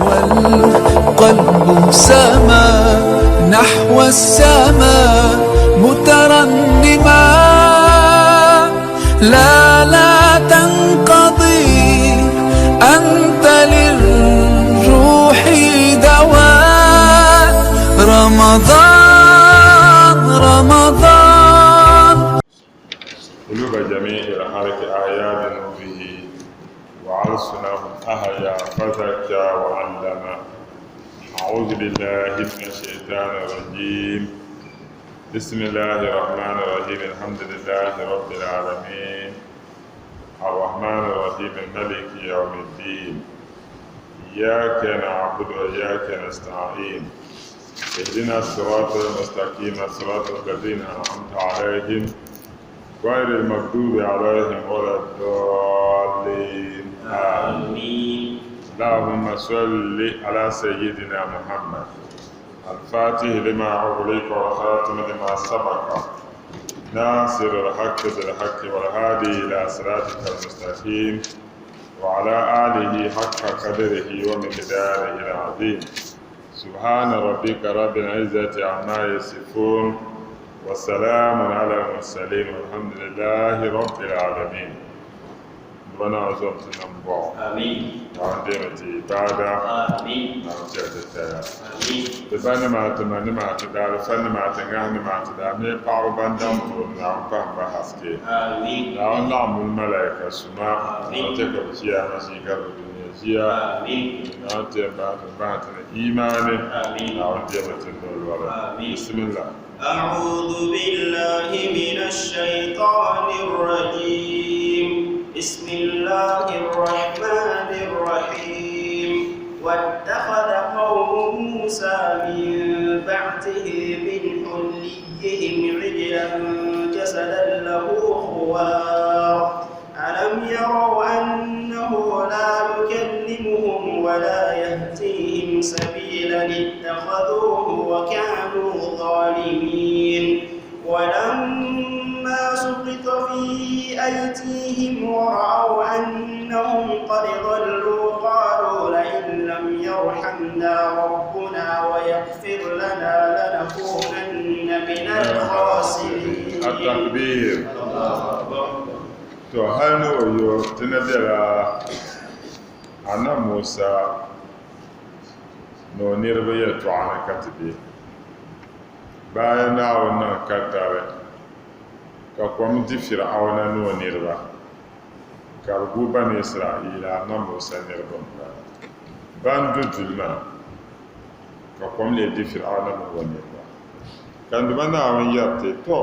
والقلب سما نحو السماء مترنما، لا لا تنقضي، أنت للروح دواء. رمضان رمضان. قلوب جميع الخلق أحيا بنوره، وألسنهم أحيا فزكى وعلم. أعوذ بالله من الشيطان الرجيم. بسم الله الرحمن الرحيم. الحمد لله رب العالمين، الرحمن الرحيم، الملك يوم الدين. إياك نعبد وإياك نستعين. اهدنا الصراط المستقيم، صراط الذين أنعمت عليهم غير المغضوب عليهم ولا الضالين، آمين. اللهم صل على سيدنا محمد الفاتح لما أغلق والخاتم لما سبق، ناصر الحق بالحق، والهادي إلى صراطك المستقيم، وعلى آله حق قدره ومقداره العظيم. سبحان ربك رب العزة عما يصفون، والسلام على المرسلين، والحمد لله رب العالمين. Bana zom ti nam bɔɣu. Amin. Naawuni deemi ti ibaada. Amin. Naawuni chɛ ti taya. Amin. Ti ba nima, ti ma nima, ti daalifa nima, ti ŋahi nima, ti daa mi paɣaba ban daŋ tooni, Naawuni pahim ba haske. Amin. Naawuni laɣim mini malaika suma. Amin. Naawuni chɛ ka bɛ chiyaama ʒii gari bɛ dunia ʒiya. Amin. Naawuni ti yɛn bahi ti bahi ti ni imaani. Amin. Naawuni deemi ti nolɔri. Amin. Bismillah. أعوذ بالله من الشيطان الرجيم. بسم الله الرحمن الرحيم. واتخذ قوم موسى من بعده من حليهم عجلا جسدا له خوار. ألم يروا أنه لا يكلمهم ولا يهديهم سبيلا؟ اتخذوه وكانوا ظالمين. ولما سقط في أيديهم ورأوا أنهم قد ضلوا قالوا لئن لم يرحمنا ربنا ويغفر لنا لنكونن من الخاسرين. التكبير. الله أكبر. To hali ni o yo ti na bela Annabi Musa ni o niriba yɛltɔɣa ni ka ti be. Bayan Naawuni niŋ katari ka kom di Fir'auna ni o niriba, ka bɛ guui Bani Israaila, Annabi Musa niriba m-bala. Ban du duli maa, ka kom leei di Fir'auna mini o niriba. Ka n Duuma Naawuni yɛri ti, Tɔ!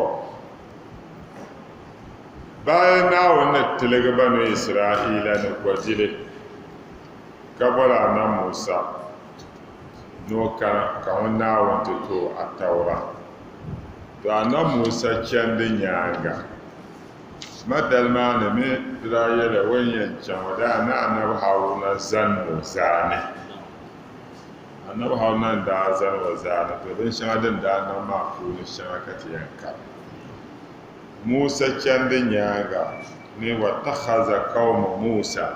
Bayan Naawuni ni tiligi Bani Israaila ni kɔdili, ka boli Annabi Musa ni o kana ka ŋun Naawuni ti ti o Attaura. To Annabi Musa chandi nyaaŋa, madali maa ni mi di daa yɛliya o ni yɛn chaŋ o daa ni Annabi Haruna zani o zaani. Annabi Haruna n-daa zani o zaani, to binshɛŋa din daa niŋ maa puuni shɛŋa ka ti yɛn kari. Musa chandi nyaaŋa ni watakhaza qawmu Musa,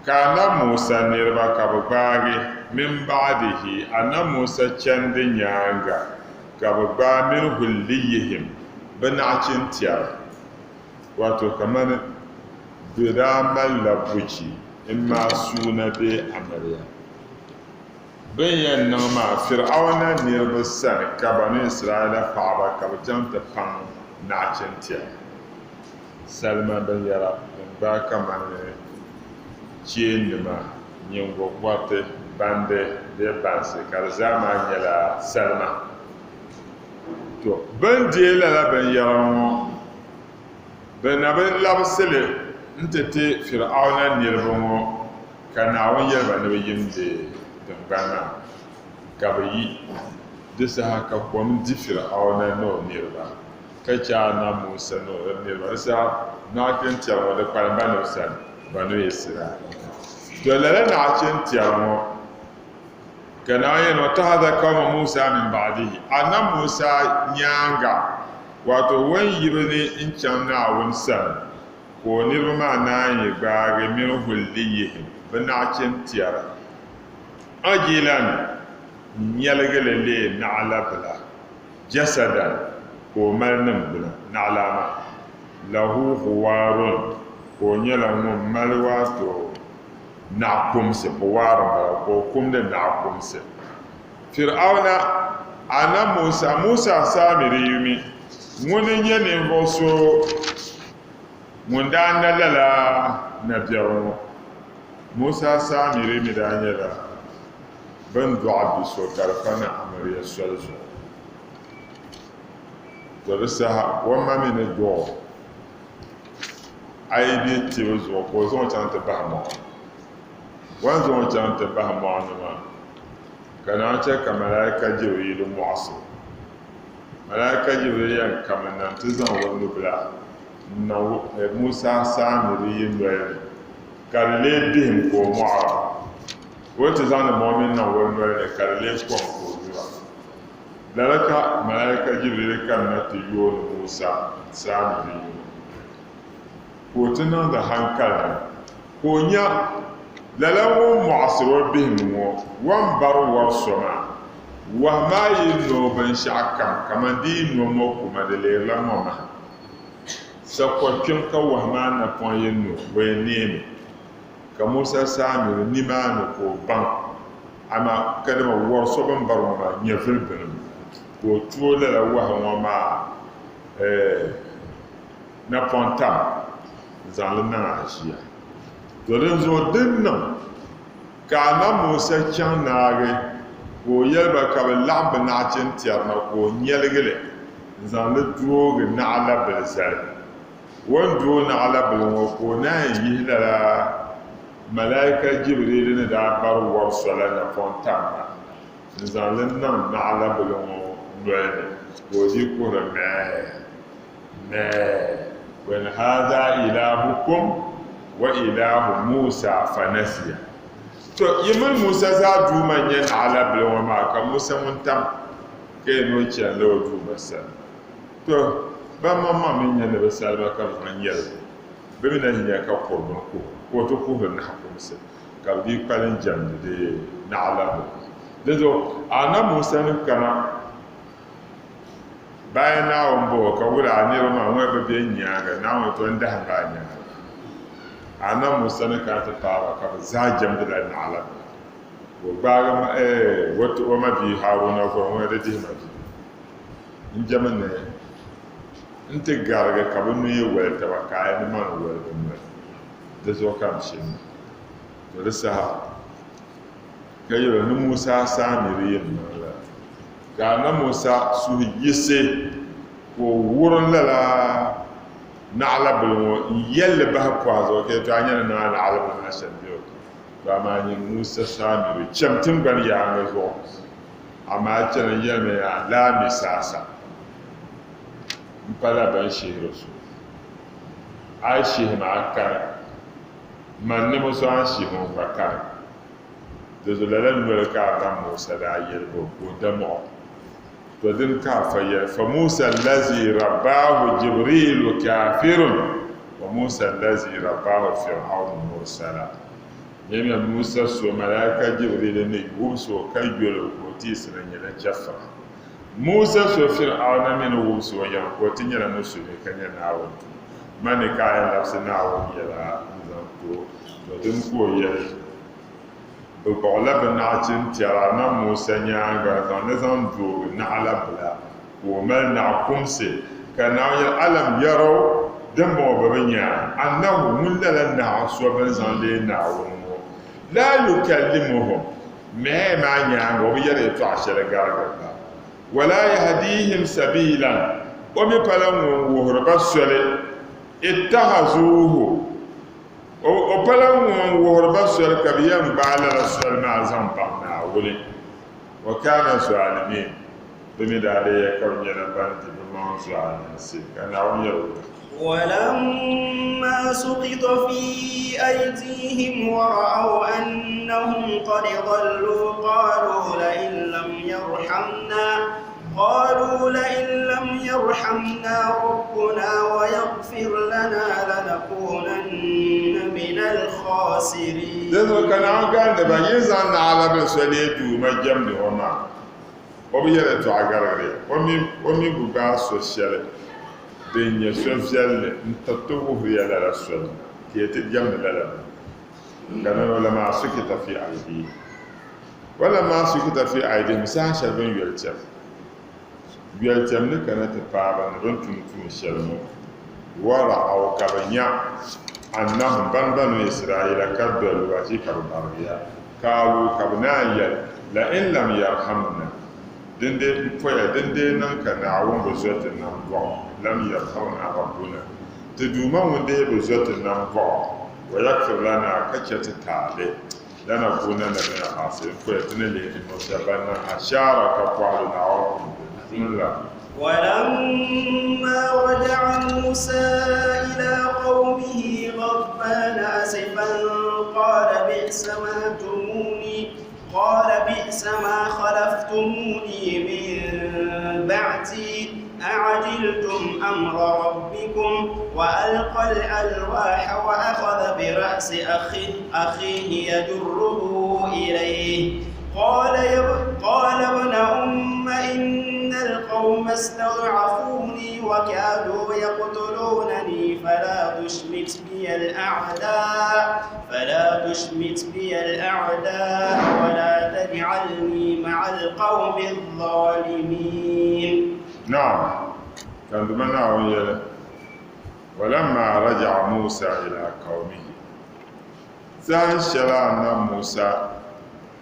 ka Annabi Musa niriba ka bɛ gbaagi, min ba'dihi, Annabi Musa chandi nyaaŋa ka bɛ gbaai min hulliyihim, bɛ naɣichintɛri, wato kamani bɛ daa malila buchi m-maai suuna bee amiliya. Bɛ ni yɛn niŋ maa, Fir'auna niriba sani ka Banu Israaila paɣaba ka bɛ chaŋ ti paŋ naɣichintiɛri, salima binyɛra din gbaai kamani cheennima, nyiŋgokɔriti, bandi bee bansi ka di zaa maa nyɛla salima. To, bɛ ni deei lala binyɛra ŋɔ, bɛ na bi labisi li nti ti Fir'auna niriba ŋɔ. Ka Naawuni yɛli ba ni bɛ yim bɛ tiŋgbani maa ni, ka bɛ yi. Di saha ka kom di Fir'auna ni o niriba, ka chɛ Annabi Musa ni o niriba. Di saha naɣichintɛri ŋɔ di kpalim ba ni bɛ sani, Banu Israaila. To lala naɣichintɛri ŋɔ ka Naawuni yɛli, Wattakhadha qawmu Musa min ba'dihi, Annabi Musa nyaaŋa, wato o ni yibu ni n-chaŋ Naawuni sani, Ka o niriba maa naan yi gbaagi min hulliyihim, bɛ naɣichin tiɛra. Ajilan n-nyɛligi li leei naɣilabila, jasadan, ka o mali niŋgbuna, naɣilaa maa, lahu khuwaarun, ka o nyɛla ŋun mali waato naɣikumsi, khuwaar m-bala, ka o kumdi naɣikumsi. Fir'auna, Ana Musa, Musa Saamiriyu mi, ŋuni n-nyɛ ninvuɣ so ŋun daa na lala nabiɛri ŋɔ. Musa Saamiri mi daa nyɛla bɛ ni dɔɣi bi so ka di pa ni amiliya soli zuɣu. To di saha o ma mi ni dɔɣ o a yi be tibu zuɣu ka o zaŋ o chaŋ ti bahi mɔɣu ni. O ni zaŋ o chaŋ ti bahi mɔɣu ni maa ka naan chɛ ka Malaika Jibriilu mɔɣisi o. Malaika Jibriilu yɛn kami na nti zaŋ o nubila n-niŋ Musa Saamiri yi noli ni ka di lee bihim ka o mɔɣira. O ni ti zaŋdi mɔɣu mi niŋ o noli ni ka di lee kom ka o nyura. Lala ka Malaika Jibril kanna ti yooni Musa Saamiri yino, ka o ti niŋdi haŋkali ni ka o nya lala ŋun mɔɣisiri o bihim ŋɔ o ni bari wɔri so maa. Wahu maa yi no binshɛɣu kam kaman di yi no mɔkuma di leerila mɔmaha. Sakɔkpiŋ ka wahu maa napɔŋ yi no, o yɛn neemi. Ka Musa Saamiri nimaani ka o baŋ, amaa kadama wɔr so bɛ ni bari ŋɔ maa nyɛvili bini mi, ka o tu o lala wahu ŋɔ maa napɔŋ tam n-zaŋ li niŋ aʒia. To dinzuɣu din niŋ ka Anabi Musa chaŋ naagi ka o yɛli ba ka bɛ laɣim bɛ naɣichintɛri na ka o nyɛligi li n-zaŋ li doogi naɣilabili zali. O ni dooi naɣilabili ŋɔ ka o naan yihi lala Malaika Jibriil ni daa bari wɔr so la napɔŋ tam maa n-zaŋ li niŋ naɣilabili ŋɔ noli ni ka o dii kuhiri mɛɛ! Mɛɛ! Wa haadha ilaahukum wa ilaahu Musa fanasiya. To, yi mini Musa zaa Duuma n-nyɛ naɣilabili ŋɔ maa, ka Musa ŋun tam ka yɛn ni o chanila o Duuma sani. To, ban maŋmaŋ mi nya ni bɛ salima ka bɛ zaŋ nyɛli li, bɛ mi na nya ka kuri bini kuhi ka o ti kuhiri nahi kumsi, ka bɛ dii kpalim jɛmdi di naɣilabili. Dinzuɣu Anabi Musa ni kana bayan Naawuni bɔh o ka wula a niriba maa ŋɔ bi be n nyaaŋa, Naawuni to n dahim ba a nyaaŋa. Anabi Musa ni kana ti paai ba ka bɛ zaa jɛmdila naɣilabili. Ka o gbaagi o mabia Haruna vuri ŋɔ di dihi ma vi. N jɛmi ni n ti garigi ka bɛ nuhi wali taba ka a yi ni ma ni wali bɛ noli. Di zuɣu ka m shini na. To di saha ka yɛl o ni Musa Saamiri yɛn niŋ lala. Ka Anabi Musa suhu yiɣisi ka o wurim lala naɣilabili ŋɔ n-yɛl li bahi pɔhim zuɣu ka yɛli, To a nya ni niŋ a naɣilabili maa shɛm bee? To amaa nyin Musa Saamiri, cham tiŋgbani yaaŋa zuɣu. Amaa chani yɛlimi ya, Laa mi saasa, m pala bɛn shihiri so. A yi shihi ma, a kani. Man ni mi so a ni shihi ŋɔ gba kani. Di zuɣu lala noli ka Anabi Musa daa yɛli ba ka o da mɔɣu. To dini ka afa yɛli, Fa Musa allazi rabbaahu Jibriilu kaafirun wa Musa allazi rabbaahu Fir'aunu mursala. Nyamiya Musa so Malaika Jibriilu ni wubisi o ka yol o ka o tiisi na nyɛla chɛfira. Musa so Fir'auna mi ni wubisi o yiŋa ka o ti nyɛla musulimi ka nyɛ Naawuni tumo. Mani ka a yɛn labisi Naawuni yɛla n-zaŋ ti o, to dini ka o yɛli, Bɛ kpuɣila bɛ naɣichintɛra na Musa nyaaŋa n-zaŋ li zaŋ doogi naɣila bila, ka o mali naɣ kumsi. Ka Naawuni yɛli, Alam yaraw, dimbɔŋɔ bɛ bi nya a, annahu ŋun lala naɣ so bɛ ni zaŋ leei Naawuni ŋɔ, laa yukallimuhum, mɛɛ maa nyaaŋa o bi yɛri yɛtɔɣ shɛli garigiri ba, walaa yahdiihim sabiilan, o mi pala ŋun wuhiri ba soli, ittahazuuhu, O pala ŋun wuhiri ba soli ka bɛ yɛn gbaai lala soli maa zaŋ baŋ Naawuni. Wa kaana zaalimiin, bɛ mi daa leeya ka bɛ nyɛla ban di bɛ maŋ zualinsi, ka Naawuni yɛli o. Walamma suqita fi aydihim wa ra'aw annahum qad dallu qalu la in lam yarhamna. قالوا لئن لم يرحمنا ربنا ويغفر لنا لنكونن من الخاسرين. Di zuɣu ka Naawuni gandi ba, Yi zaŋ naɣilabili so leei Duuma jɛmdi o maa, o bi yɛli tɔɣa garigiri ya, o mi bi gbaai so shɛli din nyɛ so viɛlli n-tiriti wuhiri ya lala soli na ka yi ti jɛmdi lala bini. Ka naan o lammaa sukita fi aidihim. O lammaa sukita fi aidihim saha shɛli bɛ ni yoli tɛm. Yoli tɛm ni kana ti paai ba ni bɛ ni tum tuun shɛli ŋɔ. Wa ra'aw ka bɛ nya annahum ban Banu Israaila kad dallu achiika bɛ barigiya. Kaalu ka bɛ naan yɛli, La'in lam yarhamna, dindee m-poya dindee niŋ ka Naawuni bi zo ti nambɔɣu, lam yarhamna Rabbuna, ti Duuma ŋun dee bi zo ti nambɔɣu, wa yaghfir lana ka chɛ ti taali, lanakunanna min al-khasirin, m-poya ti ni leei ninvuɣ shɛba ban niŋ ashaara ka pɔhili Naawuni puuni. Bismillah. ولما رجع موسى إلى قومه غضبان أسفا قال بئس ما تموني قال بئس ما خلفتموني من بعدي أعجلتم أمر ربكم وألقى الألواح وأخذ برأس أخيه, أخيه يجره إليه قال, يب قال ابن أم إن القوم استضعفوني وكادوا يقتلونني فلا تشمت بي الأعداء فلا تشمت بي الأعداء ولا تجعلني مع القوم الظالمين. Naam, ka n Duuma Naawuni yɛli, Walamma raja'a Musa ila qawmihi, Saha shɛli Annabi Musa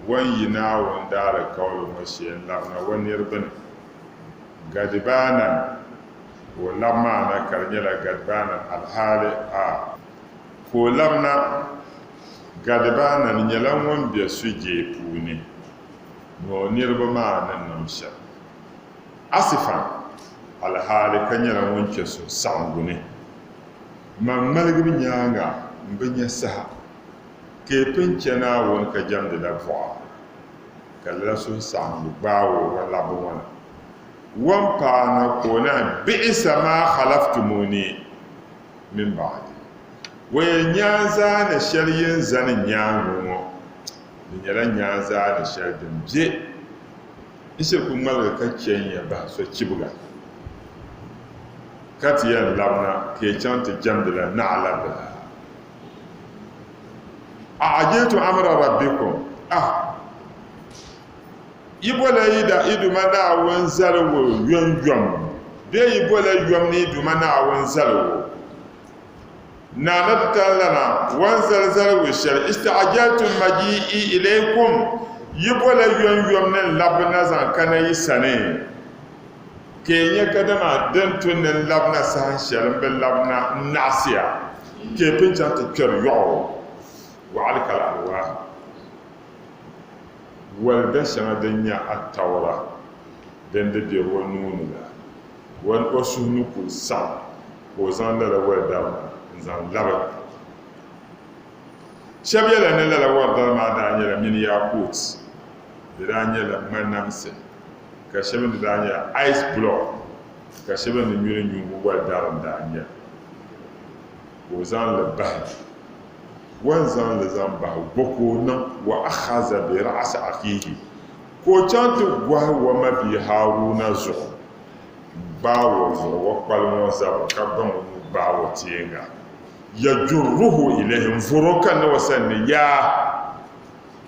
wan yi Naawuni daalikauli ŋɔ shee n-labina o niriba ni, gadibaanan, ka o labi maa na ka di nyɛla gadibaanan alhaali a, ka o labina gadibaanan nyɛla ŋun be sujee puuni ni o niriba maa ni niŋ shɛm. Asifan, alhaali ka nyɛla ŋun kpe suhusaɣiŋgu ni. Man ŋmaligibu nyaaŋa m-bi nya saha, ka yi pun chɛ Naawuni ka jɛmdila buɣa, ka lala suhusaɣiŋgu gbaag o o labbu ŋɔ na. O ni paai na ka o naan bi'isa maa khalaftumuni min ba'di. O yɛn nyaanzaani shɛli yi ni zani nyaaŋa ŋɔ, di nyɛla nyaanzaani shɛli din be. N shiri ku ŋmaligi ka chɛ n ya bahi sochibiga, ka ti yɛn labina ka yi chaŋ ti jɛmdila naɣila bila. A'ajiltum amra rabbikum, ah! Yi bola yi da yi Duuma Naawuni zaligu yomyom bee yi bola yom ni yi Duuma Naawuni zaligu? Naa na ti tali lana wan zali zaligu shɛli, Ista'ajaltum maji'i ilaykum, yi bola yomyom ni n labbi na zaŋ kana yi sani, ka yi nya kadama din tu ni n labina saha shɛli m bi labina n-naɣisiya, ka yi pun chaŋ ti kpɛri yɔɣu. Wa alkal alwaahi, walida shɛŋa din nyɛ Attaura din di be o nuu ni la, o suhu ni kul saɣim ka o zaŋ lala wɔridari maa n-zaŋ labi. Shɛba yɛla ni lala wɔridari maa daa nyɛla mini yakuut, di daa nyɛla ŋmanamsi, ka shɛba ni daa nyɛla ice block, ka shɛba ni nyuli nyuŋgu wɔridari n-daa nyɛli. Ka o zaŋ li bahi. O ni zaŋ li zaŋ bahi bɔ ka o niŋ? Wa akhaza bi ra'si akhihi, ka o chaŋ ti gɔhi o mabia Haruna zuɣu. N-gbaag o zuɣu o kpalim o zabiri ka gbaŋ o nuu gbaag o teenga. Yajurruhu ilayhi, n-vɔr o kanna o sani ni yaa,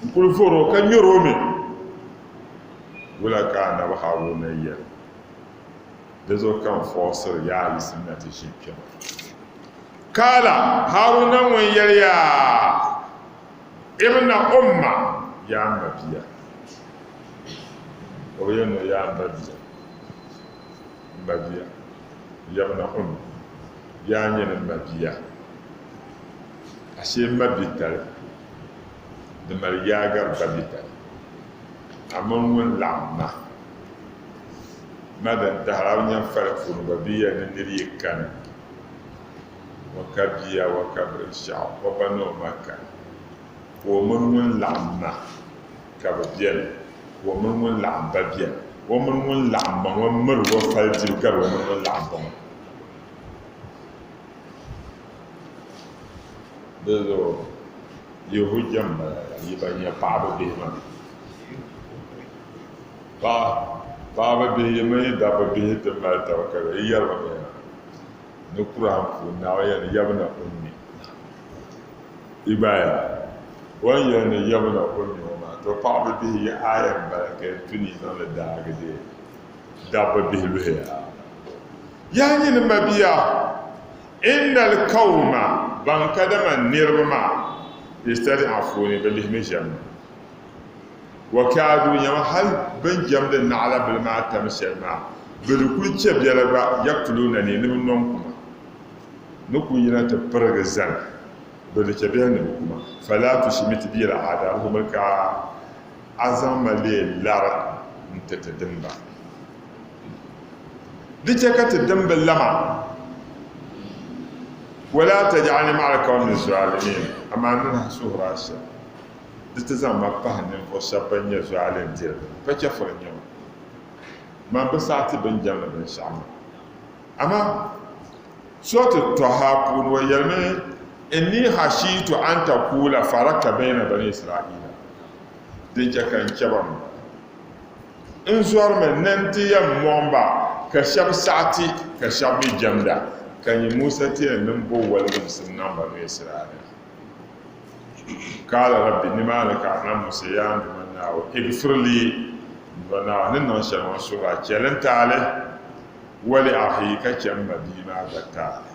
n-kul vɔr o ka ŋmɛr o mi. Wula ka Anabi Haruna yɛli? Di zuɣu ka n fɔɔsiri ya a yiɣisim na ti ʒini kpe ŋɔ. Kaala, Haruna ŋun yɛli ya, Ibna Umma, yaa m mabia. O bi yɛli ni o yaa m babia. M mabia, yabna um, yaa nyini m mabia. Ashee m mabitali di mali yaa gari babitali. A mini ŋun laɣim ma, ma din tahiri a bi nya fali puuni gba bɛ yɛli ni niri yi kani o ka bia o ka binshɛɣu o ba ni o ma kani ka o mini ŋun laɣim ma ka bɛ beni ka o mini ŋun laɣim ba beni. O mini ŋun laɣim ba ŋɔ miri o fali dibu gari o mini ŋun laɣim ba ŋɔ. Di zuɣu yi hujja m-bala la, yi ba nya paɣaba bihi maa. Paɣa, paɣaba bihi yi mini yi dabba bihi ti mali taba ka yi yɛri ba mi yaa ni Kur'an puuni Naawuni yɛli ni yabna ummi. Yi gba yaa o ni yɛli ni yabna ummi ŋɔ maa, to paɣaba bihi yi aaya m-bala ka yi tu ni yi zaŋ li daagi di dabba bihi luhi yaa. Yaa nyini mabia, innal qawma, ban kadama niriba maa, istad'afuni, bɛ lihimi ʒɛm ma. Wa kaadu, nyama hal bɛ ni jɛmdi naɣila bili maa tam shɛli maa, bɛ di kuli chɛ biɛla gba, yaktulunani, ni bɛ nɔŋ ku ma, ni ku yina ti pirigi zani, bɛ di chɛ biɛla ni bɛ ku ma. Fala tushimit biyal a'daa, di humli ka a zaŋ ma leei lari n-ti ti dimba. Di chɛ ka ti dimbi lama. Wala taj'alni ma'al qawmi zalimin, amaa n ni lahi suhir a shɛm, di ti zaŋ ma pahi ninvuɣ shɛb bɛn nyɛ zualindiriba ni, pa chɛfuri n-nyɛ ma. Man bi saɣi ti bɛn jɛmdi binshɛɣu maa. Amaa Suratu Tɔha puuni o yɛlimi, Inni khashitu an takula farakta bayna bani Israila, din chɛ ka n chɛ ba m-bala. N zɔrimi ni n ti yɛn mɔŋ ba ka shɛba saɣi ti ka shɛba mi jɛmda, ka nyɛ Musa ti yɛn niŋ bo waligimsim niŋ Banu Israaila. Kaala Rabbi, nimaani ka Annabi Musa yaa n Duuma Naawuni, Igfir li, n Duuma Naawuni, ni niŋ shɛli ŋɔ n suhir a, chɛli n taali, wa li akhii, ka chɛ m mabia maa gba taali,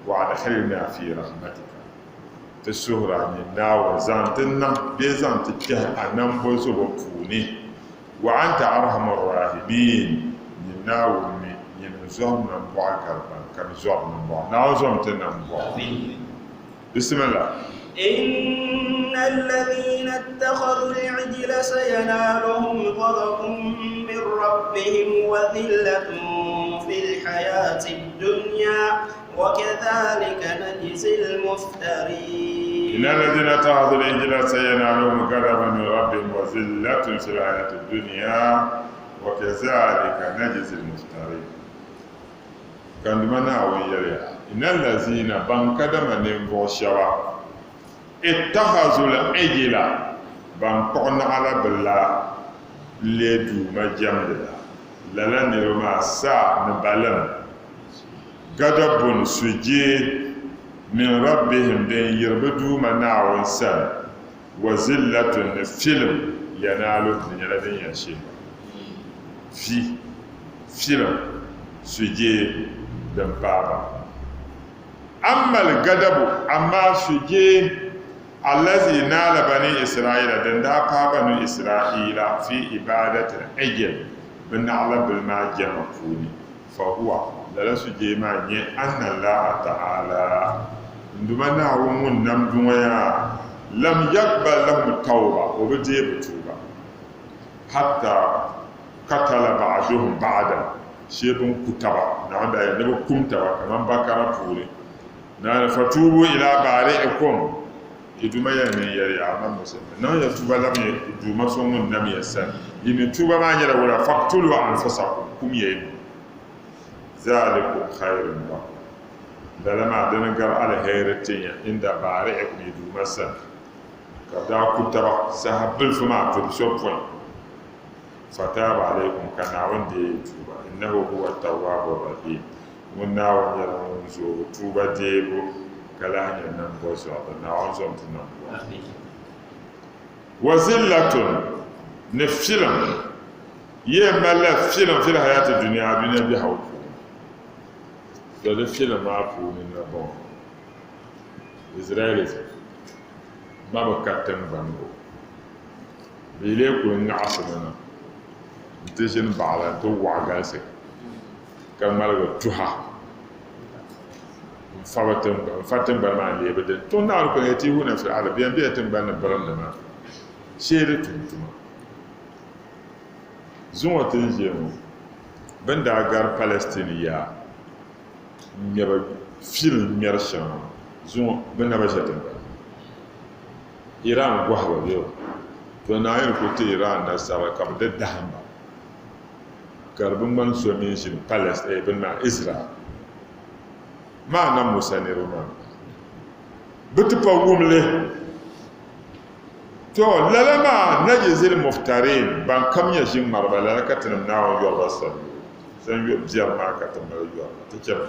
wa adkhilnaa fi rahmatika. Ti suhir a nyin Naawuni, zaŋ ti niŋ bee zaŋ ti kpɛhi a nambɔzobo puuni. Wa anta arhamur rahimin, nyin Naawuni mi, nyini n-zɔri nambɔɣu gari ban kam zɔri nambɔɣu. Naawuni zɔmi ti nambɔɣu. Bismillah. Inna alladhina ittakhadhu al-ijla sayanaaluhum ghadabun min rabbihim wa dhillatun fil hayati dunya. وكذلك نجزي المفترين إن الذين اتخذوا العجل سينالهم غضب من ربهم وذلة في الحياة الدنيا وكذلك نجزي المفترين Ka Duuma Naawuni yɛliya, Inna allazina, ban kadama ninvuɣ shɛba, ittakhazul ijla, ban kpuɣi naɣila bila n-leei duuma jɛmdi la, lala niriba maa sa ni balim. Gadabun sujee min Rabbihim din yiri bɛ Duuma Naawuni sani, wa zillatun ni filim yanaaluhum di nyɛla din yɛn shihi ba. Vi, filim, sujee din paai ba. Ammal gadabu, amaa sujee allazi naala bani Israila din daa paai banu Israila fi ibaadatil ijl bɛ naɣila bili maa jɛma puuni. Fahuwa, lala sujee maa nyɛ, anna Allaha ta'ala, n Duuma Naawuni ŋun nam duŋɔya, lam yaqbal lahum tawba, o bi deei bɛ tuuba, hatta qatala ba'duhum ba'dan, shee bɛ ni ku taba, Naawuni daa yɛli ni bɛ kum taba kaman Bakara puuni, Naawuni, fatubu ila bari'ikum, Yi Duuma yɛli ni n yɛli ya, Amaa Musulimi, niŋ ya tuuba labi ya Duuma so ŋun nam ya sani. Yi mi tuuba maa nyɛla wula? Faqtulu anfusakum, kum ya yi maŋa. Zalikum khayrun lakum, lala maa dini gari aliheri tin ya inda baari'ikum yi Duuma sani. Ka bɛ daa ku taba saha bilifu maa to di so pɔi. Fataaba alaykum, ka Naawuni deei yi tuuba. Innahu huwa tawaabu rahiim. Ŋun Naawuni nyɛla ŋun zooi tuuba deebu ka lahi nyɛ nambɔzɔriba. Naawuni zom ti nambɔɣu. Wa zillatun, ni filim, yi yɛn malila filim fil hayati dunia, dunia biɛhigu puuni. To di filim maa puuni na bɔŋɔ, Israelis ma bi ka tiŋgbani o, bɛ yi lee kuli ŋaɣisimi na nti ʒini baɣila nti wɔɣi galisi. Ka ŋmaligi tuha n-fa bɛ tiŋgbani, n-fa tiŋgbani maa n-leei bɛ dini. Tuŋ Naawuni kuli yatihuna fil ardi, bɛ yɛn bela tiŋgbani ni birindi maa shee di tum tuma. Zuŋɔ ti ni ʒiya ŋɔ, bɛ ni daa gari Palestine yaa n-ŋmɛ bɛ filim ŋmɛri shɛŋa ŋɔ, zuŋɔ bɛ na bi ʒe tiŋgbani ni. Iran gɔhi ba bɛ ba, to Naawuni kuli ti Iran nasara ka bɛ di dahim ba. Ka di bi ŋmani so mini ʒini Palestine, bini maa, Israel maa na Musa niriba maa m-bala. Bɛ ti pa wum li. To, lala maa najzil muftarin, ban kam nyɛ ʒiŋmariba, lala ka tinim Naawuni yɔri ba sanyoo. Sanyo biɛri maa ka ti mali yɔri ba. Ti chɛmi.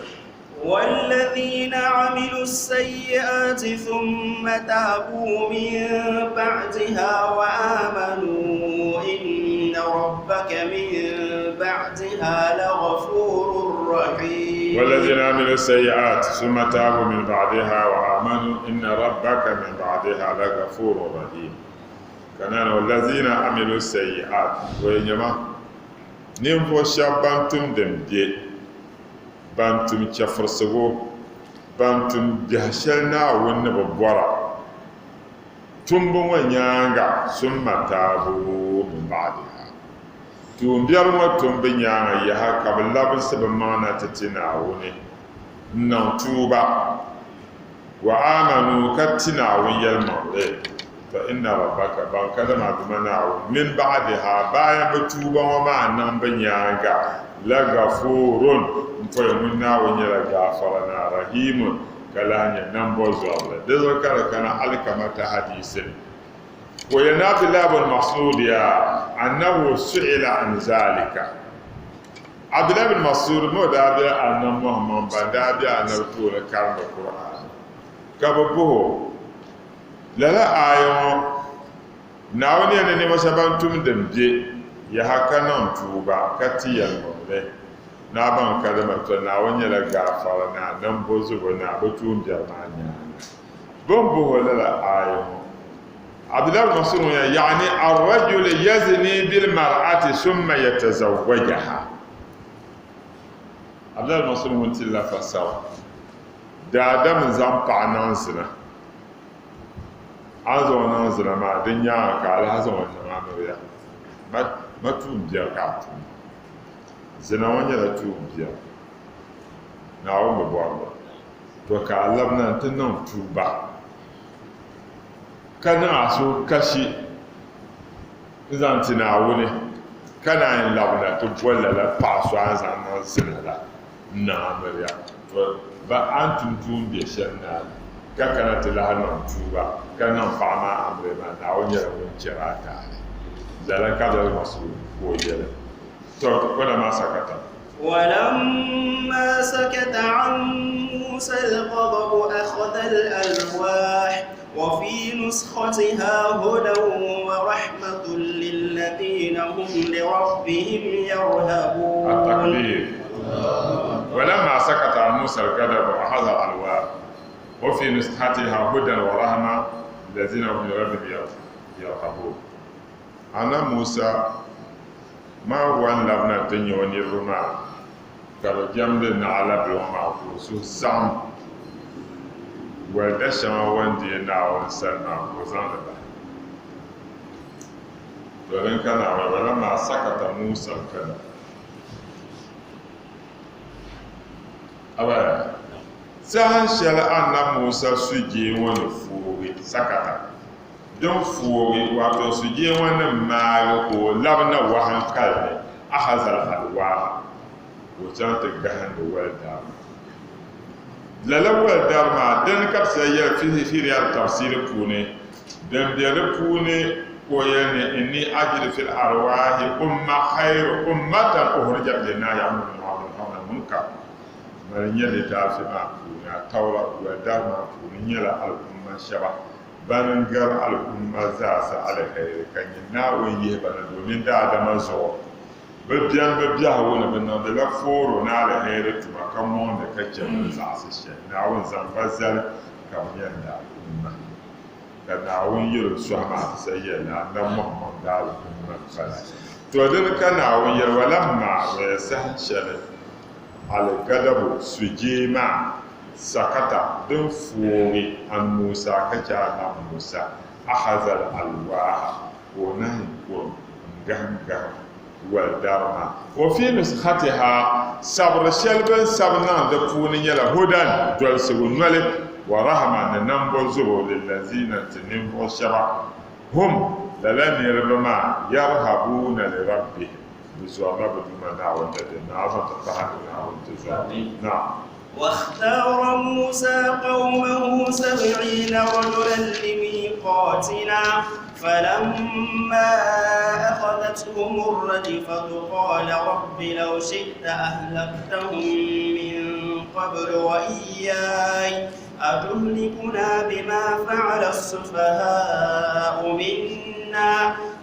والذين عملوا السيئات ثم تابوا من بعدها وآمنوا إن ربك من بعدها لغفور رحيم. والذين عملوا السيئات ثم تابوا من بعدها وآمنوا إن ربك من بعدها لغفور رحيم. Kanana والذين عملوا السيئات وينما ninvuɣ shɛba ban tum din be, ban tum chɛfirisigu, ban tum biɛhi shɛli Naawuni ni bi bɔra tumbu ŋɔ nyaaŋa, summa taabu min ba'diha, tuumbiɛri ŋɔ tumbu nyaaŋa yaha ka bɛ labisi bɛ maŋ na ti ti Naawuni n-niŋ tuuba, wa aamanu ka ti Naawuni yɛlimaŋli, fa inna rabbaka, ban ka dama Duuma Naawuni, min ba'diha, bayan bɛ tuuba ŋɔ maa niŋbu nyaaŋa, la Ghafuurun, m-pɔi ŋun Naawuni nyɛla Gaafara Naa, Rahiimun, ka lahi nyɛ nambɔzɔrili. Di zuɣu ka di kana Alkamata hadiisi ni, ka o yɛli ni Abdullah bin Mas'ud yaa, annahu su'ila an zalika. Abdullah bin Mas'ud mi o daa bela Annabi Muhammad ban daa be Annabi tooni karindi Qur'aan, ka bɛ bɔhi o, Lala aaya ŋɔ, Naawuni yɛli ni ninvuɣ shɛba ban tum din be, yaha ka niŋ tuuba ka ti yɛlimaŋli, ni a baŋ kadama tɔ Naawuni nyɛla Gaafara Naa, Nambɔzubo Naa, bɛ tuumbiɛri maa nyaaŋa. Bɛ ni bɔhi o lala aaya ŋɔ, Abdullah bin Mas'ud ŋun yɛli, Yaani ar-rajulu yazni bil-mar'ati summa yatazawwajaha. Abdullah bin Mas'ud ŋun ti la fasara, Daadam n-zaŋ paɣa niŋ zina. A ni zaŋ o niŋ zina maa, di nyaaŋa ka a lahi zaŋ o niŋ amiliya. Ma tuumbiɛri ka a tum. Zina ŋɔ nyɛla tuumbiɛri. Naawuni bi bɔri li. To ka a labina nti niŋ tuuba, ka niŋ a suhu kashi n-zaŋ ti Naawuni, ka naan labina ti boli lala paɣ so a ni zaŋ niŋ zina la n-niŋ amiliya. To ba a ni tum tuumbiɛ shɛli naani, ka kana ti lahi niŋ tuuba, ka niŋ paɣ maa amiliya maa, Naawuni nyɛla ŋun chɛri a taali. Lala ka bɛ Mas'ud ka o yɛli, To walamma sakata. ولما سكت عن موسى الغضب أخذ الألواح وفي نسختها هدى ورحمة للذين هم لربهم يرهبون. التكبير. ولما سكت عن موسى الغضب أخذ الألواح وفي نسختها هدى ورحمة للذين هم لربهم يرهبون. Ana Musa maa wa n-labina ti nya o niriba maa ka bɛ jɛmdi naɣilabila ŋɔ maa ka o suhu saɣim walida shɛŋa o ni deei Naawuni sani maa ka o zaŋ li bahi. To din ka Naawuni walammaa sakata Musa al-kadab. Abaya, saha shɛli Annabi Musa sujee ŋɔ ni fuugi, sakata. Din fuugi, wato sujee ŋɔ ni maagi ka o labi na wahaŋkali ni, ahaza al-alwaaha, ka o chaŋ ti gahindi walidaar maa. Lala walidaar maa, dini ka bɛ sa yɛli fi fi Riyad tafsiri puuni, din be di puuni ka o yɛli ni inni ajidu fil arwaahi umma khayru ummatan ukhrijat linnaasi ya'muruna bil ma'rufi wa yanhawna 'anil munkar. Mali nyɛ litaafi maa puuni, Atawra walidaar maa puuni nyɛla al'umma shɛba Ban n-gari al'umma zaasa aliheri ka nyɛ Naawuni yihi ba na domin daadama zuɣu. Bɛ beni bɛ biɛhigu ni, bɛ niŋdila fooro ni aliheri tuma ka mɔŋdi ka chɛ bɛ ni zaɣisi shɛli. Naawuni zaŋ ba zali ka bɛ nyɛ n daal'umma. Ka Naawuni yɛl o sɔhi maa ti sa yɛli ni Annabi Muhammad daal'umma m-bala. To dini ka Naawuni yɛli, Walamma, bɛ saha shɛli Al-gadabu, sujee maa, sakata, din fuugi an Musa ka chɛ Annabi Musa, akhadha al-alwaaha, ka o nahi kurim n-gahim gahim walidari maa. Wa fi nuskhatiha, sabiri shɛli bɛ ni sabi niŋ di puuni nyɛla hudan, dolsigu noli, wa rahma, ni nambɔzobo, lillazina, n-ti ninvuɣ shɛba, hum, lala niriba maa, yarhabuuna li rabbihim. Bɛ zɔrila bɛ Duuma Naawuni dɛde, ni a zaŋ ti pahi Naawuni ti zɔri. Naam. واختار موسى قومه 70 رجلا لميقاتنا فلما أخذتهم الرجفة قال رب لو شئت أهلكتهم من قبل وإياي أتهلكنا بما فعل السفهاء منا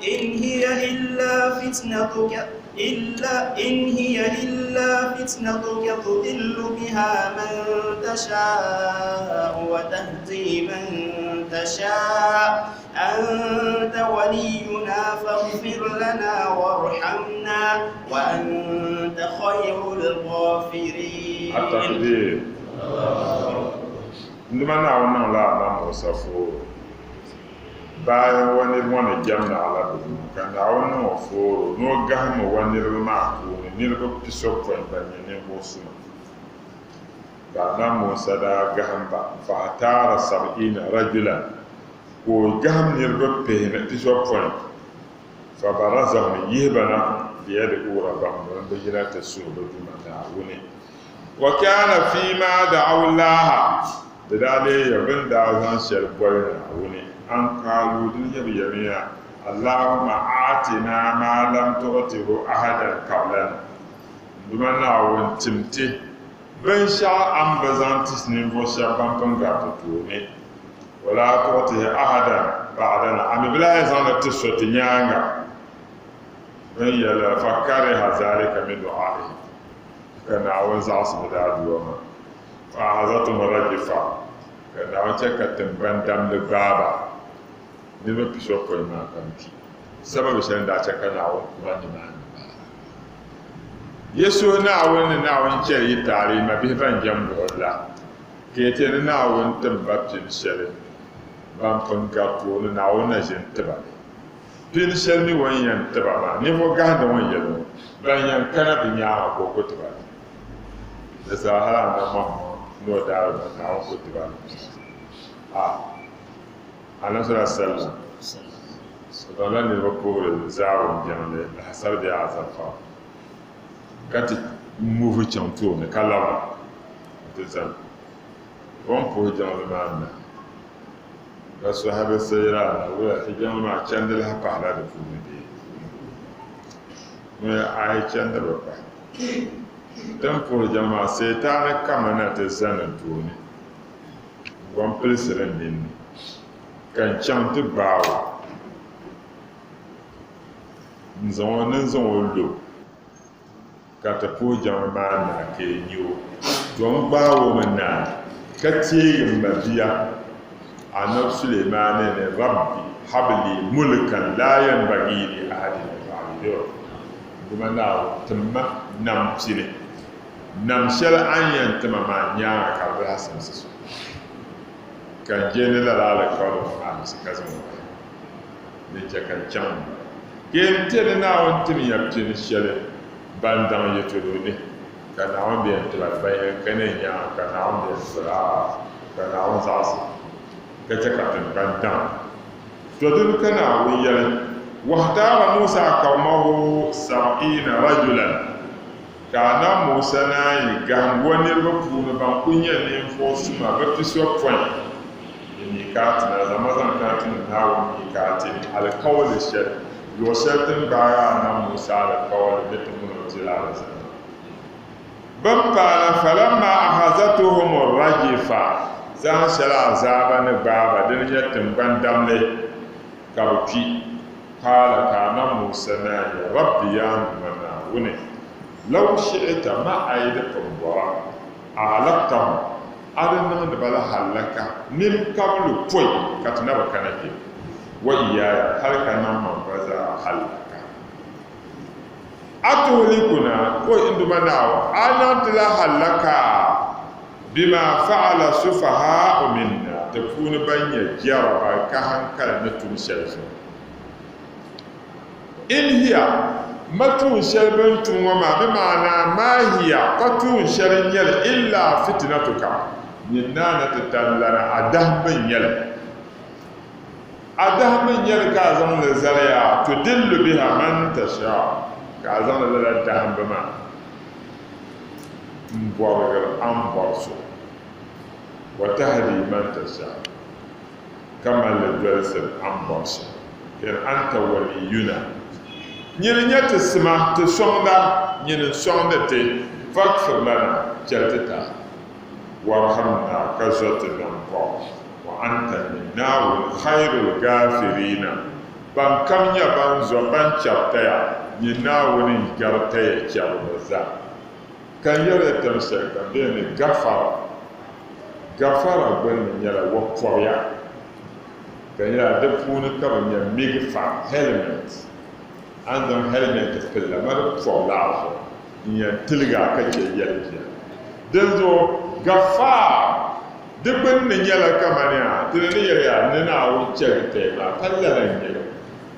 إن هي إلا فتنتك إلا إن هي إلا فتنتك تضل بها من تشاء وتهدي من تشاء أنت ولينا فاغفر لنا وارحمنا وأنت خير الغافرين. التكبير. Nduma Naawuni niŋla Annabi Musa fooro bayan o niriba ŋɔ ni jɛm naɣila bɛ duma, ka Naawuni niŋ o fooro ni o gahim o niriba maa puuni niriba pisopɔin ban nyɛ ninvuɣ suma. Ka Annabi Musa daa gahim ba, fahtaara sab'iina rajulan, ka o gahim niriba pisopɔin, fabarazahum, n-yihi ba na liyad'uu rabbahum, domin bɛ yina ti suhi bɛ Duuma Naawuni. Wa kaana fiima da'aw Laaha, di daa leei ya bɛ ni daa zaŋ shɛli boli Naawuni, an qaaluu, di ni nyɛ bɛ yɛmiya, Allaahumma a'tinaa maa lam tu'tihu ahadan qablana, N Duuma Naawuni, tim ti binshɛɣu a ni bi zaŋ ti ninvuɣ shɛba ban pun gari ti tooni, wa laa tu'tihi ahadan ba'dana, a mi bi lahi zaŋ li ti so ti nyaaŋa. Bɛ ni yɛli lala, fa kariha zalika min du'aihim. Ka Naawuni zaɣisi bɛ daaduwa maa. Fa ahazathum rajifa, ka Naawuni chɛ ka tiŋgbani damdi gbaai ba. Niriba pisopɔin maa ka bɛ kpi. Sababi shɛli n-daa chɛ ka Naawuni ku ba nimaani m-bala. Yi suhi Naawuni ni Naawuni chɛli yi taali yi mabihi ban jɛm buɣili la, ka yi ti ni Naawuni tim ba pini shɛli ban pun gari tooni Naawuni na ʒini ti ba li. Pini shɛli mi o ni yɛn ti ba maa, ninvuɣ gahindi ŋɔ n-yɛli ŋɔ, ban yɛn kana bɛ nyaaŋa ka o ku ti ba li. Di saha hal Annabi Muhammad ni o daaliba Naawuni ku ti ba li. A Annabi sallallahu alaihi wasallam o zaŋla niriba puhiri Zaawuni jiŋli lahasari bee Azarfa ka ti muvi chaŋ tooni ka labina nti zani o ni puhi jiŋli maa naai. Ka sahabi sayira na wula ti jiŋli maa chandi lahi pahila di puuni bee? Ŋun ayi chandi bi pahi. Din puhi jiŋli maa seetaani kama na ti zani n tooni n-gom pilisiri n ninni ka n chaŋ ti gbaai o n-zaŋ o ni n-zaŋ o lo Ka ti puhi jiŋli maa naa ka yi nya o, to n gbaag o mi naai, ka teegi m mabia Anabi Sulemaana ni, Rabbi habli mulkan laa yanbagii li ahadin min ba'di. Yo, Duuma Naawuni, tim ma nam pini, nam shɛli a ni yɛn ti ma maa nyaaŋa ka di bi lahi simsi so. Ka n je ni lala alikauli ŋɔ maa misi ka zaŋ o bahi. Din chɛ ka n chaŋ m-bala. Ka n ti ni Naawuni tim ya pini shɛli ban daŋ yi tudu ni, ka Naawuni be yɛn ti ba li, ban yɛn kani yi nyaaŋa, ka Naawuni be yɛn ti ba li, a'a, ka Naawuni zaɣisi ka chɛ ka tiŋgbani daŋ. To dini ka Naawuni yɛli, Wakhtaara Musa qawmahu sab'iina rajulan, ka Anabi Musa naan yi gahim o niriba puuni ban kuli nyɛ ninvuɣ suma bɛ pisopɔin. Ni miikaati na, zaŋma zaŋ kana ti ni Naawuni miikaati ni alikauli shɛli, luɣ shɛli ti ni gbaai Anabi Musa alikauli ni ti min o diri alizanda. Bɛ ni paana, falamma akhazatuhum rajifa, zahin shɛli azaaba ni gbaai ba, dini n-nyɛ tiŋgbani damli ka bɛ kpi. Qaala, ka Anabi Musa naan yɛli, Rabbi, yaa n Duuma Naawuni, law shi'ita ma a yi di pun bɔra, ahlaktahum, A di niŋdi ba la hallaka min qablu pɔi ka ti na bi kana kpe, wa iyaaya, hali ka niŋ man gba zaa hallaka. A tuhlikuna, o n Duuma Naawuni, a niŋ ti la hallaka bima fa'ala sufahaa'u minna, ti puuni ban nyɛ jɛra ban ka hankali ni tum shɛli zuɣu. In hiya, ma tuun shɛli bɛ ni tum ŋɔ maa, bɛ maana maa hiya, pa tuun shɛli n-nyɛ li illaa fitinatuka, nyin naa ni ti tali lana, a dahimbu n-nyɛ li. A dahimbu n-nyɛ li ka a zaŋ li zali ya, tudillu biha man tashaa, Ka a zaŋdi lala dahimbu maa m-bɔrigiri a ni bɔri so. Wa tahdi man tasha, ka mali li dolisiri a ni bɔri shɛm. Kenan anta waliyuna, nyini n-nyɛ ti sima, ti sɔŋda, nyini n-sɔŋdi ti, faghfir lana, chɛli ti taali, warhamna, ka zo ti nambɔɣu, wa anta nyini Naawuni khairul ghafirina, ban kam nyɛ ban zo ban chɛri taya, nyini Naawuni n-gari taya chɛriba zaa. Ka n yɛri ya tam shɛlikam bɛ ni gafara, gafara gbunni nyɛla wa pɔbiya, ka nyɛla di puuni ka bɛ nya migfar, helmet, a ni zaŋ helmet pili la ma di pɔbi la a zuɣu n-yɛn tiligi a ka chɛ yɛlibiɛli. Dinzuɣu gafaar di gbunni nyɛla kamani a ti ni ni yɛli ya ni Naawuni chɛli taya maa, pa lala n-nyɛ li.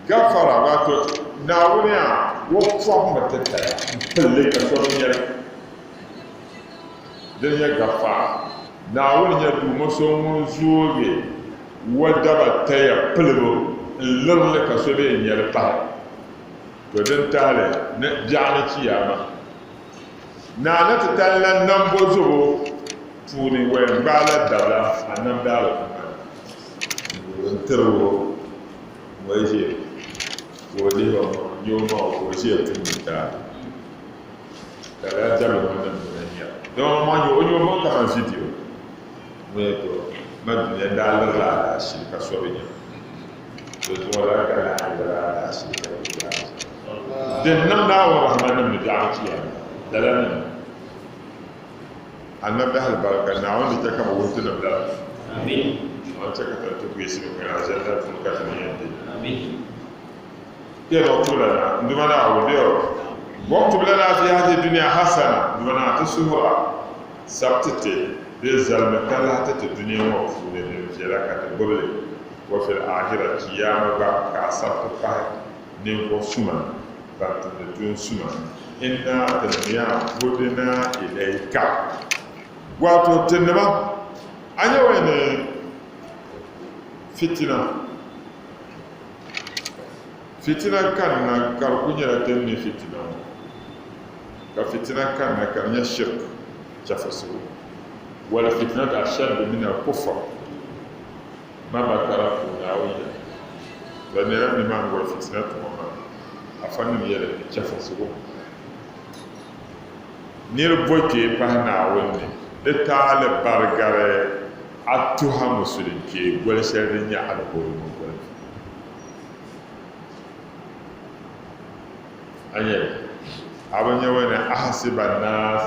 Gafara wato Naawuni a o pɔbimi ti taya m-pili li ka so bi nya li. Dini nyɛ Gafaar, Naawuni nyɛ Duuma so ŋun zoogi o daba taya pilibu n-liri li ka so bee nya li pahi. To din tahili ni biɛɣuni Chiyaama, Naa ni ti tali la nambo zubu puuni o yɛn gbaai la dabla a namdi alikumma ni n-tiri o. Ŋɔ yi ʒiya ka o lihi o maŋ n-nyɛ o maŋ ka o ʒiya tumdi taali ka lala dabili ŋɔ niŋ dina n-nya dama o maŋ nyɛ o nyɛ o maŋ kaman vidiyo ŋɔ yɛn to ma dunia n-daa lirila alaashili ka so bi nya di zuɣu lala ka lahi liri alaashili ka bi nya din niŋ Naawuni rahima nim ni biɛɣu chiyaama lala niŋ Annabi alibarika Naawuni di chɛ ka bɛ wuhi ti nim lala. Naawuni chɛ ka ti ti buyisi bɛ kpɛna Aljanna puuni ka ti ni yɛn di. Kpɛna o tubila na, n Duuma Naawuni, bɛ o, Waktub lana fi hadhihi dunya hasana, n Duuma Naa, ti suhir a, sabiti ti bee zalimi talahi ti ti dunia ŋɔ puuni din viɛla ka ti gbubi li, wa fil akhira, Chiyaama gba ka a sabiti pahi ninvuɣ suma ni. Ban tumdi tuun suma, inna tinim ya hudina ilayka, wato tinima, a nya wai ni fitina, fitina kanna ka di ku nyɛla tin ni fitina ŋɔ, ka fitina kanna ka di nyɛ shirk, chɛfurisigu, wal fitnatu ashaddu min al-kufr. Ma bakara puuni a o yɛli, Bɛ nyɛla nimaani wal fitinatu ŋɔ maa, afanim yɛli ni chɛfurisigu m-pahi. Nir bo kpee pahi Naawuni ni di taali barigari a tuha musulin kpee goli shɛli din nyɛ alihori ŋɔ goli puuni. A nya li? A bi nya wani ahasiba annaas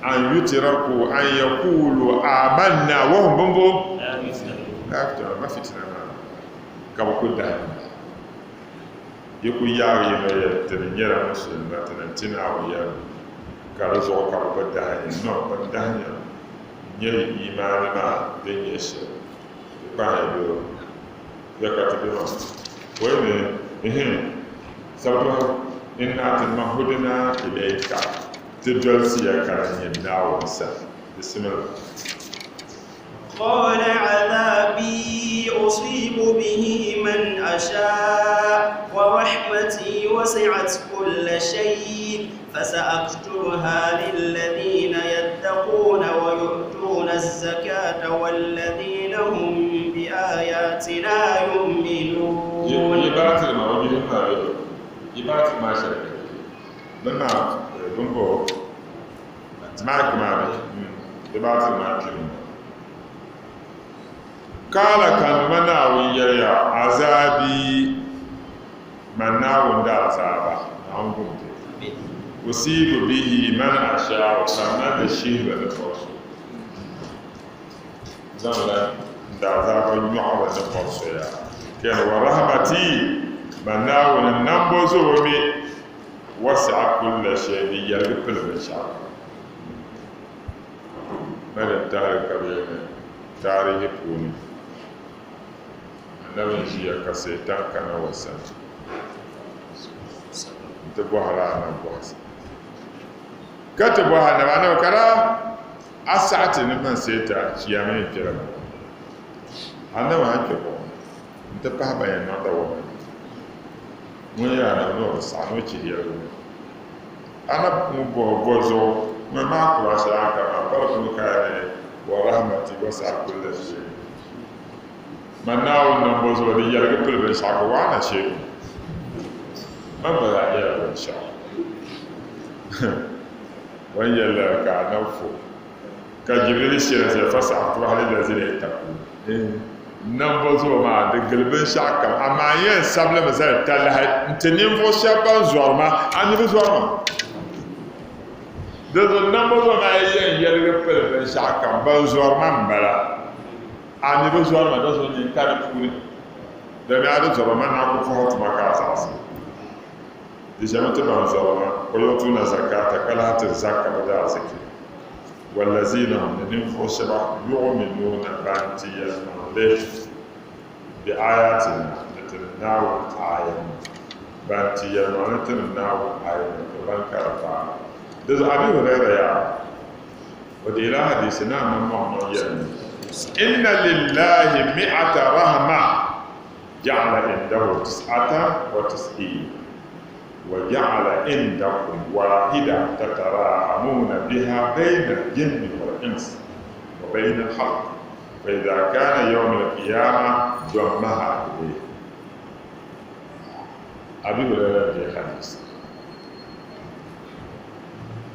an yutiraku an yakulu amanna wa hum bimbo la yuftanun ma fitina maa ka bi ku dahim ba yi ku yaagi yi noli yɛli ti ni nyɛla musulinima ti ni ti Naawuni yɛligu ka di zuɣu ka bi bi dahin ya no bin dahin ya n-nyɛ yi imaani maa din nyɛ shɛli di kpahiya bee Ya ka ti bɛ maa wai ni ihin sabituhi inna ti mahudina ilayka ti dolisiya ka di nyɛ Naawuni sani. Bisimila. Qala adhabi usibu bihi man asha wa rahmati wasi'at kulla shay فسأكتبها للذين يتقون ويؤتون الزكاة والذين هم بآياتنا يؤمنون. Yi baatili maa, o bihi maa bɛ yi baatili maa shɛli bɛ bɛ maa bimbo mic maa bɛ di baatili maa kpimi. Kaala ka Duuma Naawuni yɛliya, Azaabi Man Naawuni daazaaba, Naawuni gum ti. Usiibu bihi man ashaa'u, ka m mali li shihiri ni bɔri so. N zaŋla n daazaaba nyɔɣiri ni bɔri so yaa. Kɛn wa rahmatii, Man Naawuni nambo zuɣu mi, wasi'a kulla shay'in, di yɛligi pili binshɛɣu kam. Mali n-tahili ka bɛ yɛli ni taarihi puuni. Annabi n-ʒiya ka Satan kana o sani nti bɔhiri Annabi bɔhisi. Ka ti bɔhi Annabi, Annabi ka daa a saɣi ti ni man Satan chiyaama yɛn kpɛla buɣim ni? Annabi a ni kpe buɣim ni nti pahi ban yɛn niŋ dawama ni. Ŋun yɛli anabi ni o bi saɣi ni o chihi yɛligu ŋɔ. Anabi ŋun bɔhi bɔ zuɣu ŋun maa kura shɛli a ni kari maa pa di puuni ka a yɛli wa rahmati wasi'at kulla shay. Man Naawuni nambo zuɣu di yɛligi pili binshɛɣu ka wa ana shay'un. Man gba zaa nyɛla binshɛɣu. O ni yɛli lala ka anabi fo ka Jibril shɛli zali fasa'aktubuha lillazina yattaqun. Nambo zuɣu maa di gili binshɛɣu kam, amaa n yɛn sabili mi zali talahi n-ti ninvuɣ shɛba ban zɔri ma, a mi bi zɔri ma. Dinzuɣu nambo zuɣu maa yi yɛn yɛligi pili binshɛɣu kam, ban zɔri ma m-bala. A mi bi zɔri ma, dinzuɣu nyin ka di puuni. Dami a di zɔri ma, man naa ku puhi a tuma ka a zaɣisi. Di ʒɛmi ti ban zɔri ma, wa yu'tuuna zakata, ka lahi tiri zaka bɛ daariziki. Wallazina hum, ni ninvuɣu shɛba, yuɣminuuna, ban ti yɛlimaŋli, bi aayatina, ni ti ni Naawuni aayanima, ban ti yɛlimaŋli ti ni Naawuni aayanima, to ban ka di paai. Di zuɣu Abi Huraira yaa, o deela hadiisi ni Annabi Muhammad yɛli ni, Inna lillahi mi'ata rahma ja'ala indahu tis'ata wa tis'in wa ja'ala indakum wahida tatarahamuuna biha bayna al-jinni wal-ins wa bayna al-khalq fa idha kana yawm al-qiyama dammaha ilayhi. Abi Hurairah n-deei hadiisi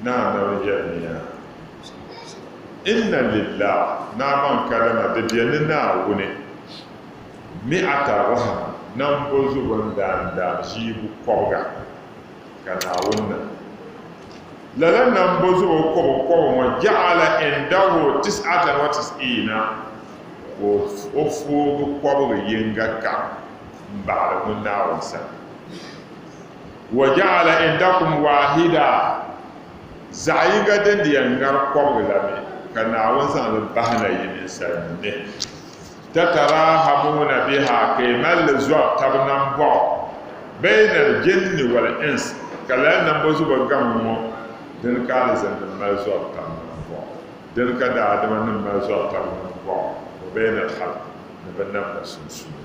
ni Anabi yɛlimiya, Inna lillah, Naa baŋ kadama di be ni Naawuni mi'ata rahma, nambo zubu n-daandaam ʒiibu kɔbiga ka Naawuni na. Lala nambo zubu kɔbu kɔbu ŋɔ ja'ala indahu tis'atan wa tis'iina, ka o foogi kɔbigi yiŋga kam m-baɣili ŋun Naawuni sani. Wa ja'ala indakum waahida, zaɣ yiŋga din di yɛn ŋari kɔbigi la mi ka Naawuni zaŋ li bahi na yi ninsalinim ni. Tatarahamuuna biha, ka yi mali li zɔri tab nambɔɣu, bayna al-jinni wal-ins, ka lala nambozubo gaŋ ŋɔ dini ka alizannim mali zɔri tab nambɔɣu, dini ka daadamanim mali zɔri tab nambɔɣu, wa bayna al-khalq, ni binnamda sunsuuni.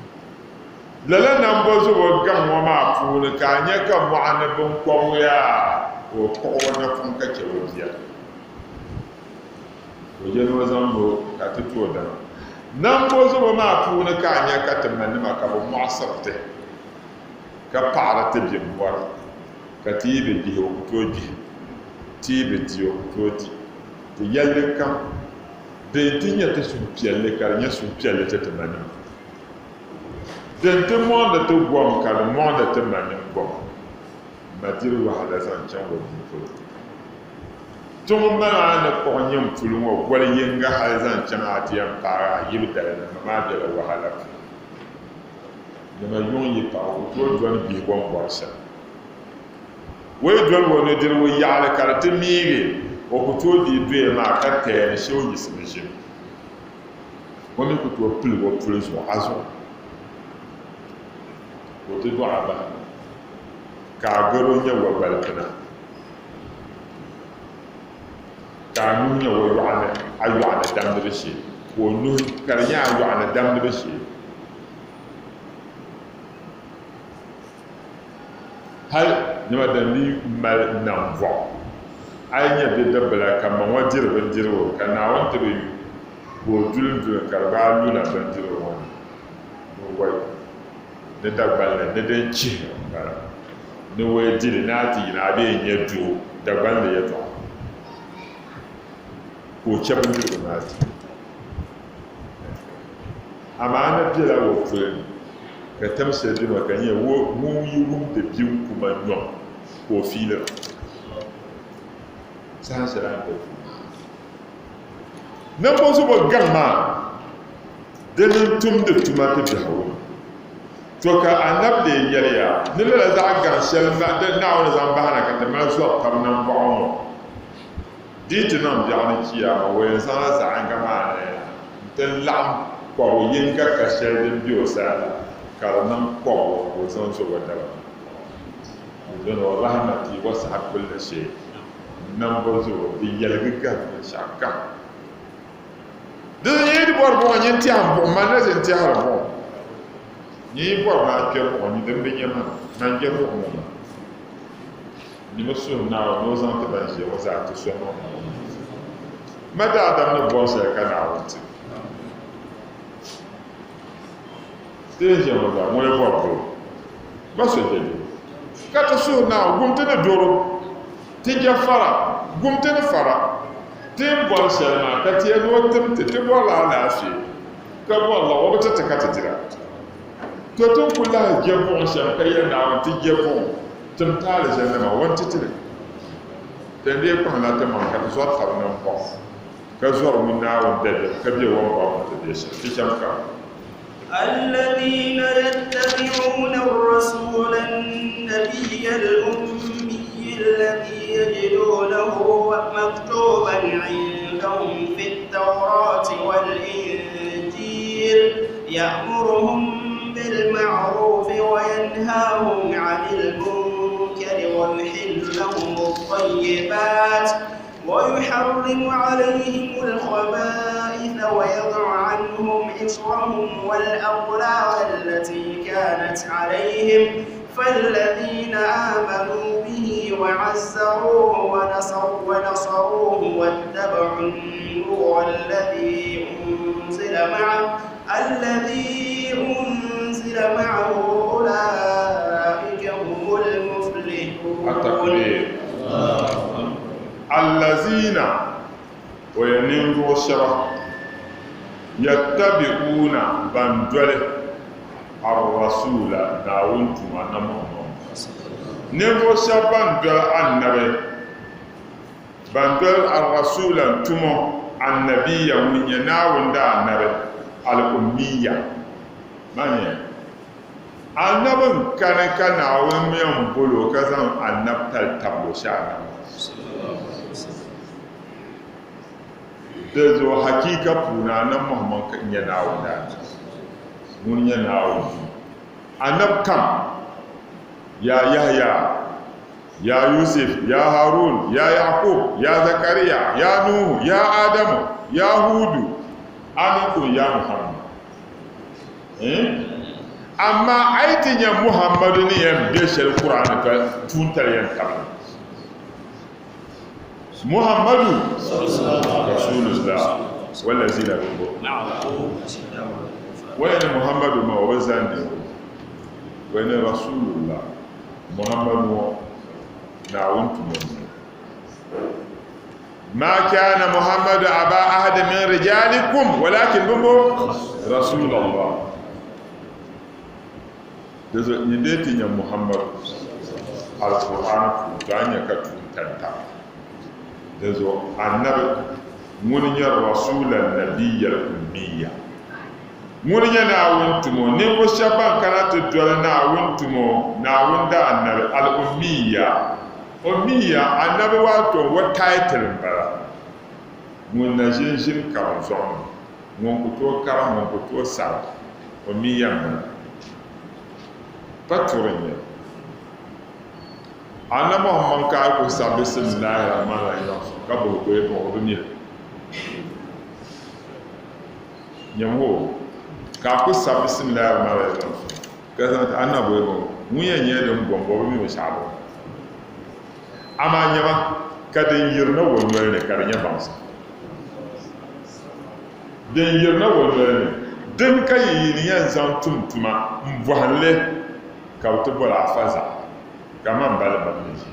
Lala nambozubo gaŋ ŋɔ maa puuni ka a nya ka mɔɣu ni biŋkɔbigu yaa ka o kpuɣi o napɔŋ ka chɛ o bia. Ka o je ni o zaŋ o ka ti ti o dama. Nambozubo maa puuni ka a nya ka ti manima ka bɛ mɔɣisiri ti, ka paɣiri ti bimbɔri, ka ti yi bi gbihi o ku tooi gbihi, ti yi bi di o ku tooi di. Ti yɛlli kam din ti nyɛ ti suhupiɛlli ka di nyɛ suhupiɛlli ti ti manima. Din ti mɔŋdi ti gom ka di mɔŋdi ti manim gom. Ma diri wahala zaŋ chaŋ o bia polo. Ti ŋun mali a ni kpuɣi nyin puli ŋɔ goli yiŋga hali zaŋ chaŋ a ti yɛn paagi a yibu dali ni, ma maa bela wahala puuni. Dama yuŋ yi paai, o ku tooi doli bihigu o ni bɔri shɛm. O yi doli o nudirigu yaɣili ka di ti miigi, o ku tooi dii doya maa ka tɛɛni shee o yiɣisimi ʒini. O mi ku tooi piligi o puli zuɣu a zuɣu ka o ti dɔɣi a bahi na ka a garo nyɛ wɔgbalipina. Ka a nuhi nyɛ o yɔɣu ni a yɔɣu ni damdibu shee, ka o nuhi ka di nyɛ a yɔɣu ni damdibu shee. Hal nima din bi mali nambɔɣu, a yi nya bidibbila ka ma ŋɔ diri bindirigu ka Naawuni ti bi yu, ka o dulim dulim ka di gbaai luna bindirigu ŋɔ ni, ni wai, ni Dagbanli ni din chihiri m-bala. Ni wai di li ni a ti yina a bee n-nyɛ doo Dagbanli yɛtɔɣa ka o chɛ bindirigu maa di. Amaa a na bela o puli ni ka tam shɛli bɛ ma ka nyɛ ŋun yi wumdi biŋkuma nyɔŋ ka o fiilira saha shɛli a ni be puli maa. Nambɔzɔbo gaŋ maa dini n-tumdi tuma ti biɛhigu ni. To ka Anabi lee yɛliya ni lala zaɣ gaŋ shɛli din Naawuni zaŋ bahi na ka ti mali zɔri tab nambɔɣu ŋɔ, di yi ti niŋ biɛɣu ni chiyaama, o yɛn zaŋla zaɣ yiŋga maa ni nti laɣim kɔbu yiŋga ka shɛli din be o sani la, ka di niŋ kɔbigu ka o zaŋ zo o daba. Di zuɣu ni o rahmati wasi'at kulla shay, nambɔzɔbo di yɛligi gari binshɛɣukam. Di zuɣu yi di bɔri buɣim, nyin tɛhim buɣim, man na ʒi n-tɛhiri buɣim. Nyɛ yi bɔri ni a kpe buɣim ni din bi nyɛ man, man je buɣim ŋɔ maa. Nyimi suhi Naawuni ni o zaŋ ti ban ʒiya ŋɔ zaa ti so maŋmaŋ. Ma daadam ni bɔri shɛli ka Naawuni ti. Ti ni ʒiya ŋɔ zaa, ŋuni bɔri doro? Ba so je doro. Ka ti suhi Naawuni, gum ti ni doro, ti je fara, gum ti ni fara. Ti ni bɔri shɛli maa ka ti yɛn ni o tim ti, ti bɔrila alaafee, ka bɔrila o bi ti ti ka ti dira. To ti ni ku lahi je buɣim shɛm ka yɛli Naawuni ti je buɣim, tim ti alizanda maa, o ni ti ti li. Ti ni dii kpaŋla ti maŋ ka ti zɔri tab nimbɔɣu, ka zɔri ŋun Naawuni dabiɛm ka be o ni bɔri ni ti be shɛm. Ti cham ka. الذين يتبعون الرسول النبي الأمي الذي يجدونه مكتوبا عندهم في التوراة والإنجيل يأمرهم بالمعروف وينهاهم عن المنكر ويحل لهم الطيبات ويحرم عليهم الخبائث ويضع عنهم إصرهم والأغلال التي كانت عليهم فالذين آمنوا به وعزروه ونصر ونصروه واتبعوا النور الذي أنزل معه الذي أنزل معه أولئك هم المفلحون. التكبير. Allazina o yɛn ninvuɣu shɛba yattabi'una ban doli ar-rasuula Naawuni tumo Annabi Muhammad ninvuɣu shɛba ban doli Annabi ban doli ar-rasuula tumo annabiya ŋun nyɛ Naawuni daa Annabi al-ummiya maa nyɛ Annabi n-kani ka Naawuni mi yɛn bol o ka zaŋ annabitali tabili o shee Annabi. Di zuɣu hakiika puuni Annabi Muhammad n-nyɛ Naawuni daannabi. Ŋuni n-nyɛ Naawuni bia. Annabi kam, Ya Yahya, Ya Yusuf, Ya Harun, Ya Yaqub, Ya Zakariya, Ya Nuhu, Ya Adamu, Ya Hudu, Aminkum Ya Muhammad. Amaa a yi ti nya Muhammadu ni yɛn be shɛli Kur'aani ka tuuntali yɛn tabi Muhammadu Rasulullah wallazina bimbo waya ni Muhammadu ma o bi zandi o waya ni Rasulullah Muhammadu ŋɔ Naawuni tumo n-nyɛ Ma kana Muhammadu aba ahadi min rijalikum walakin bimbo Rasulallah. Di zuɣu nyin dee ti nya Muhammadu Alkur'aani puuni to a ni nya ka tuuntali tabi. Di zuɣu Annabi ŋuni nyɛ Rasulan Nabiyyal Ummiyya. Ŋuni nyɛ Naawuni tumo, ninvuɣ shɛba ban kana ti doli Naawuni tumo, Naawuni da Annabi, Al-Ummiyya. O mi ya, Anabi waato o title m-bala, ŋun na ʒi n-ʒini karinzɔŋ ni, ŋun ku tooi karim, ŋun ku tooi sabi, o mi ya m-bala. Pa turi n-nyɛ li. Anabi Muhammad ka a ku sabi Bisimilahi Rahman Rahim ka bɔhi o bɔhi o bi mi li. Nyam o, ka a ku sabi Bisimilahi Rahman Rahim ka zaŋ ti Anabi bɔhi ŋun yɛn nyɛla din bɔmba o bi mi binshɛɣu bɔmba. Amaa nyama ka din yirina o noli ni ka di nyɛ baŋsim. Din yirina o noli ni, din ka yi yi ni yɛn zaŋ tum tuma m-bɔhim li ka bɛ ti bol a fa zaɣa, kaman balimba ni ʒi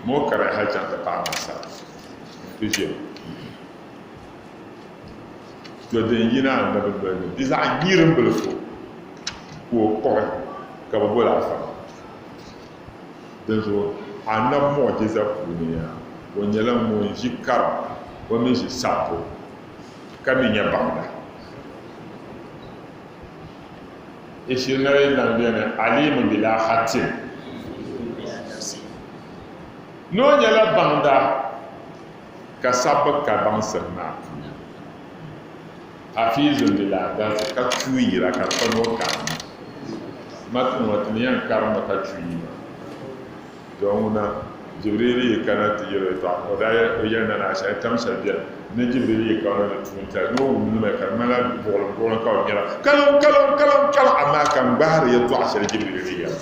moo kariya hal chaŋ ti paai nasara nti ʒe o. To din yina Anabi noli ni di zaɣ nyirim bilifu ka o kpuɣi ka bɛ bol a fa. Dinzuɣu Anabi muɣijiza puuni yaa, o nyɛla ŋun ʒi karim, o mi ʒi sabbu, ka mi nyɛ baŋda. Ishirinari lan beni alimu bila khatin, ni o nyɛla baŋda ka sabbu ka baŋsim maa puuni. Hafizun bila darsi, ka tuuyira ka di pa ni o karimmi. Mati ŋɔ ti ni yɛn karimmi ka tuuyi maa. Tɔ ŋuna. Jibriil yi kana ti yɛl o yɛtɔɣa, o daa yɛli o yɛli Nana Aisha ni tam shɛli beni ni Jibriil yi kana ni tuuntali ni o wum li mi ka di ŋmanila buɣilim buɣilim ka o nyara kaliŋ kaliŋ kaliŋ kaliŋ amaa ka n gbahiri yɛtɔɣa shɛli Jibriil ni yɛli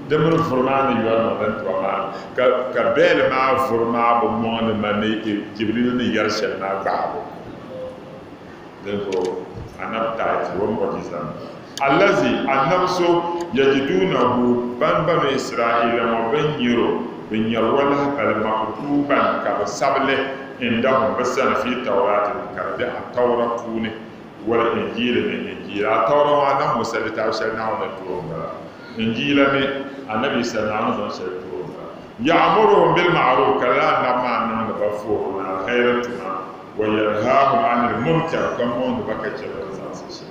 di mini vuri maa ni yɔri niŋdi n tiba maa ni ka bɛɛli maa vuri maa bi mɔŋdi ma ni Jibriil ni yɛri shɛli maa gbahibu. Dinzuɣu Annabi taɣi ti o mu'jiza maa. Allazi, Annabi so, yajidunahu, ban Banu Israaila ŋɔ bɛ ni nyar o, bɛ nyari o lahibali maktuuban, ka bɛ sabi li, indahum, bɛ sani, fii Tawraatihim, ka di be Attaura puuni, wal Injiili mini Injiila. Attaura ŋɔ Annabi Musa litaafi shɛli Naawuni ni ti o m-bala. Injiila mi, Annabi Isa Naawuni zaŋ shɛli ti o m-bala. Ya'muruhum bil ma'ruf, ka lala Annabi maa niŋdi ba fuhiri ni alkhairi tuma. Wa yanhaahum anil munkar, ka mɔŋdi ba ka chɛ ba ni zaɣisi shɛli.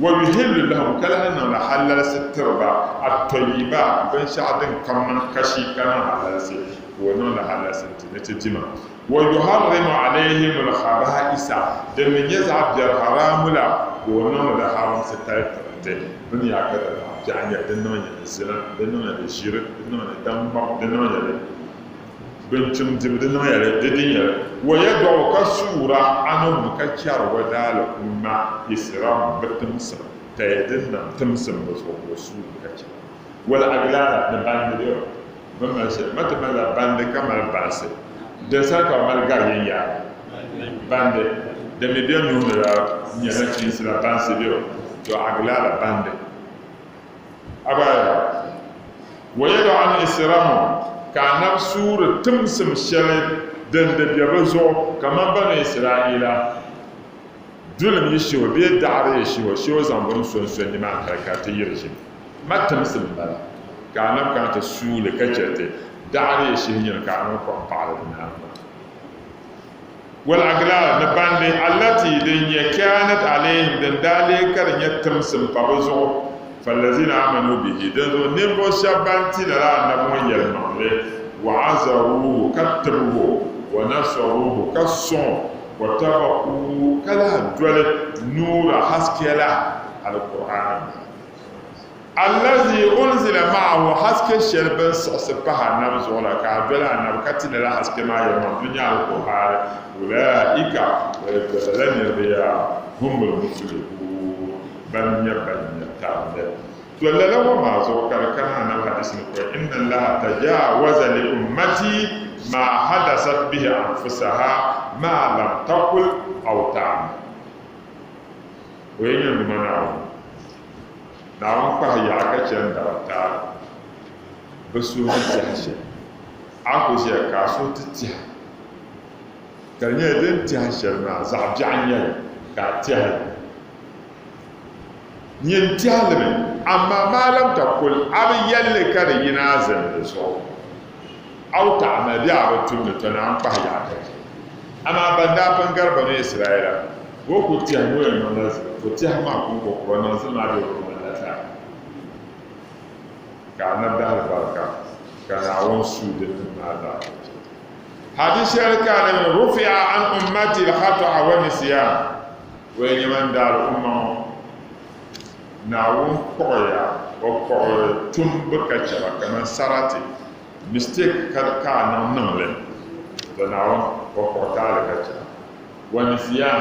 Wa yuhillu lahum, ka lahi niŋdi halalsi tiri ba, at-tayyibaat, binshɛɣu din kam niŋ kashi ka niŋ halalsi, ka o niŋdi halalsi n-ti ni ti dima. Wa yuharrimu alayhimul khaba'isa, din mi nyɛ zaɣ biɛri haraamu la, ka o niŋdi di haramsi tali tiri ti. Bɛ ni yaa ka di zaɣ biɛɣu nyɛli, di niŋ ya ni zina, di niŋ ya ni ʒiri, di niŋ ya ni daŋ ŋmabu, di niŋ ya ni. Binchim dibu di niŋ ya li, di din ya li. Wa yadɔɣu ka suura anhum ka chɛri wa daalikumma isirahum bɛ timsim taya din niŋ timsim bɛ zuɣu ka o suui ka chɛ. Wal aglaala ni bandi bɛ o bɛ mali shɛli ma ti malila bandi ka mali bansi din sani ka bɛ mali gari yɛn yaagi bandi din mi bɛ nuhi ni la nyɛ nachiinsi la bansi bɛ o to aglaala bandi. Abaya, Wa yadɔ an israhum, ka Anab suuri timsim shɛli din di be bɛ zuɣu kaman Banu Israaila dulim yi shihi o bee daɣiri yi shihi o, shee o zaŋ bini so n-so nimaani hali ka di ti yiri ʒim. Ma timsim m-bala, ka Anab kana ti suui li ka chɛ ti daɣiri yi shihi nyini ka a niŋ kom paɣili di naani maa. Wal-aglaal, ni bandi, allati, din nyɛ, kanat alayhim, din daa leei ka di nyɛ timsim pa bɛ zuɣu, fallazina amanu bihi, dinzuɣu ninvuɣ shɛba ban ti lala Annabi ŋɔ yɛlimaŋli, wa azaruuhu, ka tibgi o, wa nasaruuhu, ka sɔŋ o, wa taba'uu, ka lahi doli, nuura, haske la, Alkur'aani maa. Allazi unzila ma'ahu, haske shɛli bɛ ni siɣisi pahi Annabi zuɣu la, ka a doli Annabi ka ti lala haske maa yɛlimaŋli di nyɛ Alkur'aani, ulaika, lala niriba yaa, humul muflihun, ban nyɛ ban nya tarili. To lala ŋɔ maa zuɣu ka di kana Annabi hadisi ni pɔi, Inna Allaha tajawaza li ummati ma hadasat bihi anfusaha ma lam taqul aw ta'mal. O yɛn nyɛ Duuma Naawuni. Naawuni kpahi yaɣa ka chɛ n-daba taali bɛ suhu ni tɛha shɛli. A ku ʒiya ka a suhu ti tɛha, ka di nyɛla din tɛha shɛli maa zaɣ biɛɣu n-nyɛ li ka a tɛha li. Nyin tɛha li mi, amaa maa lam takul, a bi yɛli li ka di yina a zilli zuɣu. Aw ta'amal bee a bi tumdi, tɔ Naawuni kpahi yaɣa ka chɛ. Amaa ban daa pun gari Banu Israila, ka o kul tɛhi ni o yɛn niŋla zina, o tɛha maa kɔŋko ka o niŋ zina maa bee o bi niŋ la taali. Ka Anabi daalibarika ka Naawuni suui din niŋ maa zaa ka chɛ. Hadis shɛli ka ni mi, Rufi'a an ummati al-khata'a wa nisyan, o yɛn nyɛ man daali umma ŋɔ, Naawuni kpuɣiya, o kpuɣi tumbu ka chɛ ba kaman sarati, mistake, ka ka a niŋ niŋ li, to Naawuni o kpuɣi taali ka chɛ a. Wa nisyan,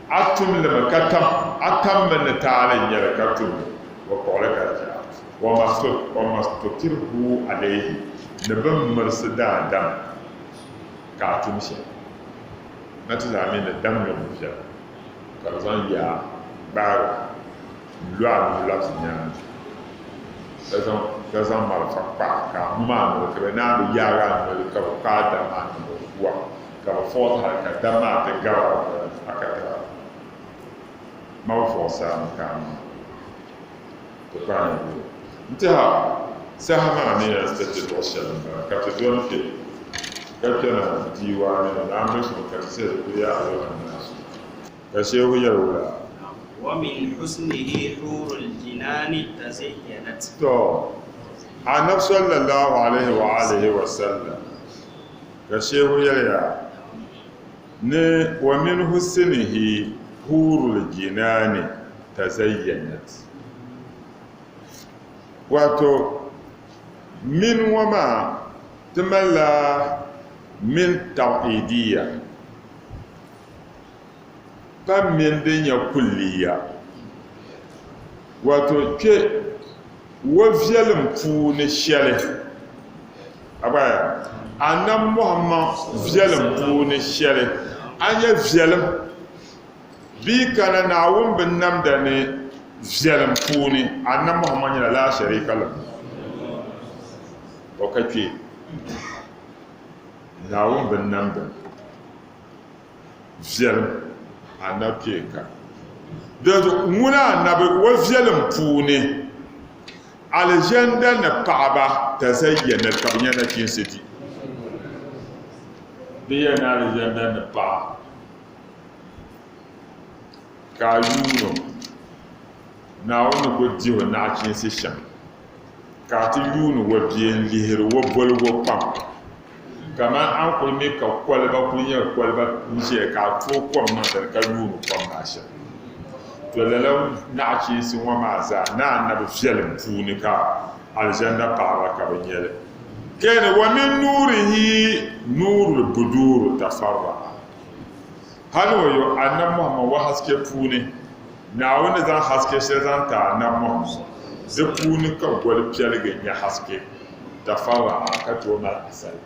a tum li mi ka tam, a tammi ni taali n-nyɛ li ka tum li, o kpuɣi li ka chɛ a. Wa mastukirhu alayhi, ni bɛ ni mirisi daadam ka a tum shɛli. Na ti zaa mi ni damli bi viɛla. Ka bɛ zaŋ yaa gbaag o n-lo a nuhi labisi nyaaŋa, ka zaŋ malifa kpa a, ka a mum a noli, ka bɛ naan bi yaag a noli, ka bɛ kpaai dam maa niŋ o pua, ka bɛ fɔɔsi hal ka dam maa ti gab a ka ti a ma bi fɔɔsi a mi ka a mum ti kpaai n yuli. N-tɛha saha maa ni yɛn ti ti luɣ shɛli m-bala, ka ti doli kpe, ka kpɛna diiwaani ni Naambilisum ka ti sayi kuli ya ayuha naasu. Ka Shehu yɛli wula? Wa min husnihi hurul jinaani tazayyanat. To, Annabi sallallahu alaihi wa alihi wa sallam, ka Shehu yɛliya ni wa min husnihi hurul jinaani tazayyanat. Wato, min ŋɔ maa. Ti malila min tab'idiya pa min din nyɛ kulliya. Wato kpe o viɛlim puuni shɛli, abaya, Annabi Muhammad viɛlim puuni shɛli, a nya viɛlim bee kana Naawuni binnamda ni viɛlim puuni, Annabi Muhammad nyɛla laa sharika lahu, o ka kpee Naawuni binnamda ni viɛlim, Annabi kpee ka. Dinzuɣu ŋuna Annabi o viɛlim puuni Alizanda ni paɣaba tazayyanat ka bɛ nya nachiinsi di. Di yɛli ni Alizanda ni paɣa ka a yuun o, Naawuni ni ku dih o naɣichiinsi shɛm, ka a ti yuuni o bee n-lihiri o boligu kpam, kaman a ni kul mi ka koliba kul nyɛ koliba n-ʒiya ka a tooi kom niŋ di ni ka yuuni kom maa shɛm. To lala naɣichiinsi ŋɔ maa zaa ni anabi viɛlim puuni ka alizanda paɣiba ka bɛ nya li. Keni wa min nuurihi nuurul buduuru tafarra'a. Hali o yo Annabi Muhammad wa haske puuni, Naawuni ni zaŋ haske shɛli zaŋ ti Annabi Muhammad, di puuni ka goli piɛligi nya haske, tafarra'a, ka tooi mali asali.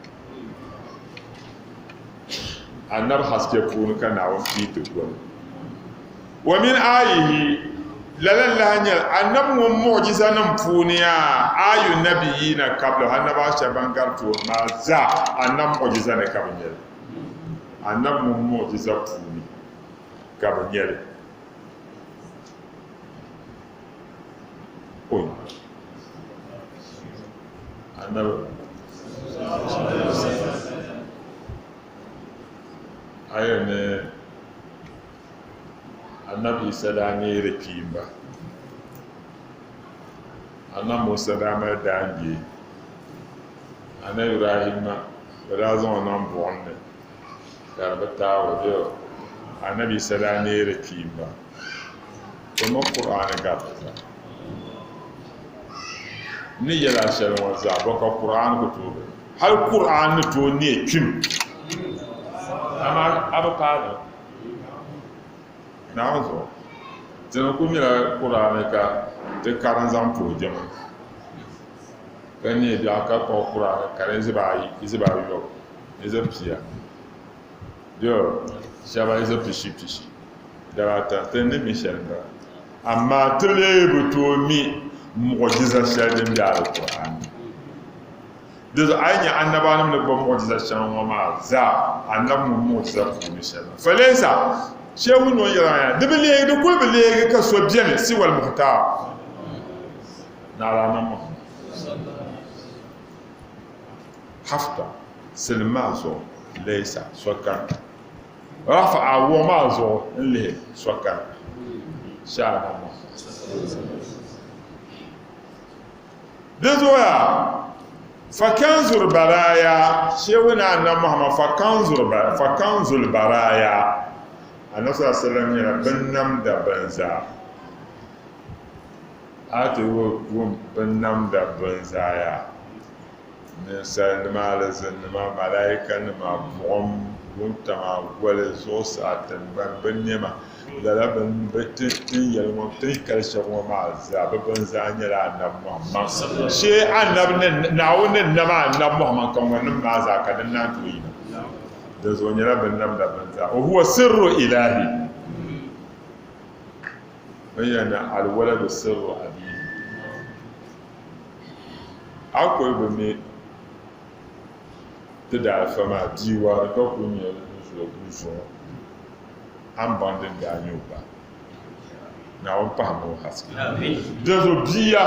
Annabi haske puuni ka Naawuni pii ti goli. Wa min aayihi, lala n-lahi nyɛli Annabi ŋun muɣujizanim puuni yaa, aayu nabiyyiina kablahu, annabawa shɛba ban gari tooni maa zaa Annabi muɣujiza ni ka bɛ nyɛli. Annabi ŋun muɣujiza puuni ka bɛ nya li. Oi! Annabi a yɛli ni Annabi Isa daa neeri kpiimba, Annabi Musa daa mali daangbee, Annabi Ibrahima Bɛ daa zaŋ o niŋ buɣim ni ka di bi taag o bee Anabi Yisa daa neeri kpiimba. O mini Kur'aani gari di zaa. N ni yɛl a shɛli ŋɔ zaa, bɔ ka Kur'aani ku tooi bi hal Kur'aani ni tooi neei kpim, amaa a bi paagi li. Naawuni zuɣu, ti ni kul mila Kur'aani ka ti karim zaŋ puhi jɛma. Ka neei biɛɣu ka kpuɣi Kur'aani ka di hizib ayi, hizib ayɔbu, hizib pia, yo shɛba hizib pishi pishi, daba ata, ti ni mi shɛli m-bala. Amaa ti lee bi tooi mi muɣujiza shɛli din be Alkur'aani ni. Di zuɣu a yi nya annabawanima ni gbubi muɣujiza shɛŋa ŋɔ maa zaa, annabi ŋun muɣujiza puuni shɛli maa. Falaysa, Shehu ni o yɛla maa, di bi leegi, di kuli bi leegi ka so beni siwal mukhtar. Naɣila Muhammad hafta silim maa zuɣu laysa so kani rafa'a wuɣi maa zuɣu n lihi so kani shɛhira Muhammad di zuɣuya fakanzur baraya shehu ni annabi Muhammad fakanzul baraya annabi sallallahu alaihi wasallam nyɛla binnamda binzaa A ti wum binnamda buni zaa yaa, ninsalinima, alizinnima, malaikanima, buɣim, wuntaŋa, goli, zuɣusaa, tiŋgbani, binnɛma, lala ti ni yɛli ŋɔ, ti ni kali shɛba ŋɔ maa zaa, bɛ bini zaa nyɛla Anabi Muhammad. Shee Anabi ni, Naawuni ni nam Anabi Muhammad ka ŋɔnim maa zaa ka di naan tooi yina. Dinzuɣu nyɛla binnamda bini zaa. Wa huwa sirru ilahi. Bɛ yɛli ni alwaladu sirru abiihi. A kuli bi mi ti daalifa maa bia wari ka kuli nyɛ n-zuɣu a ni baŋ din daa nyɛ o ba. Naawuni pahimi o haske. Dinzuɣu bia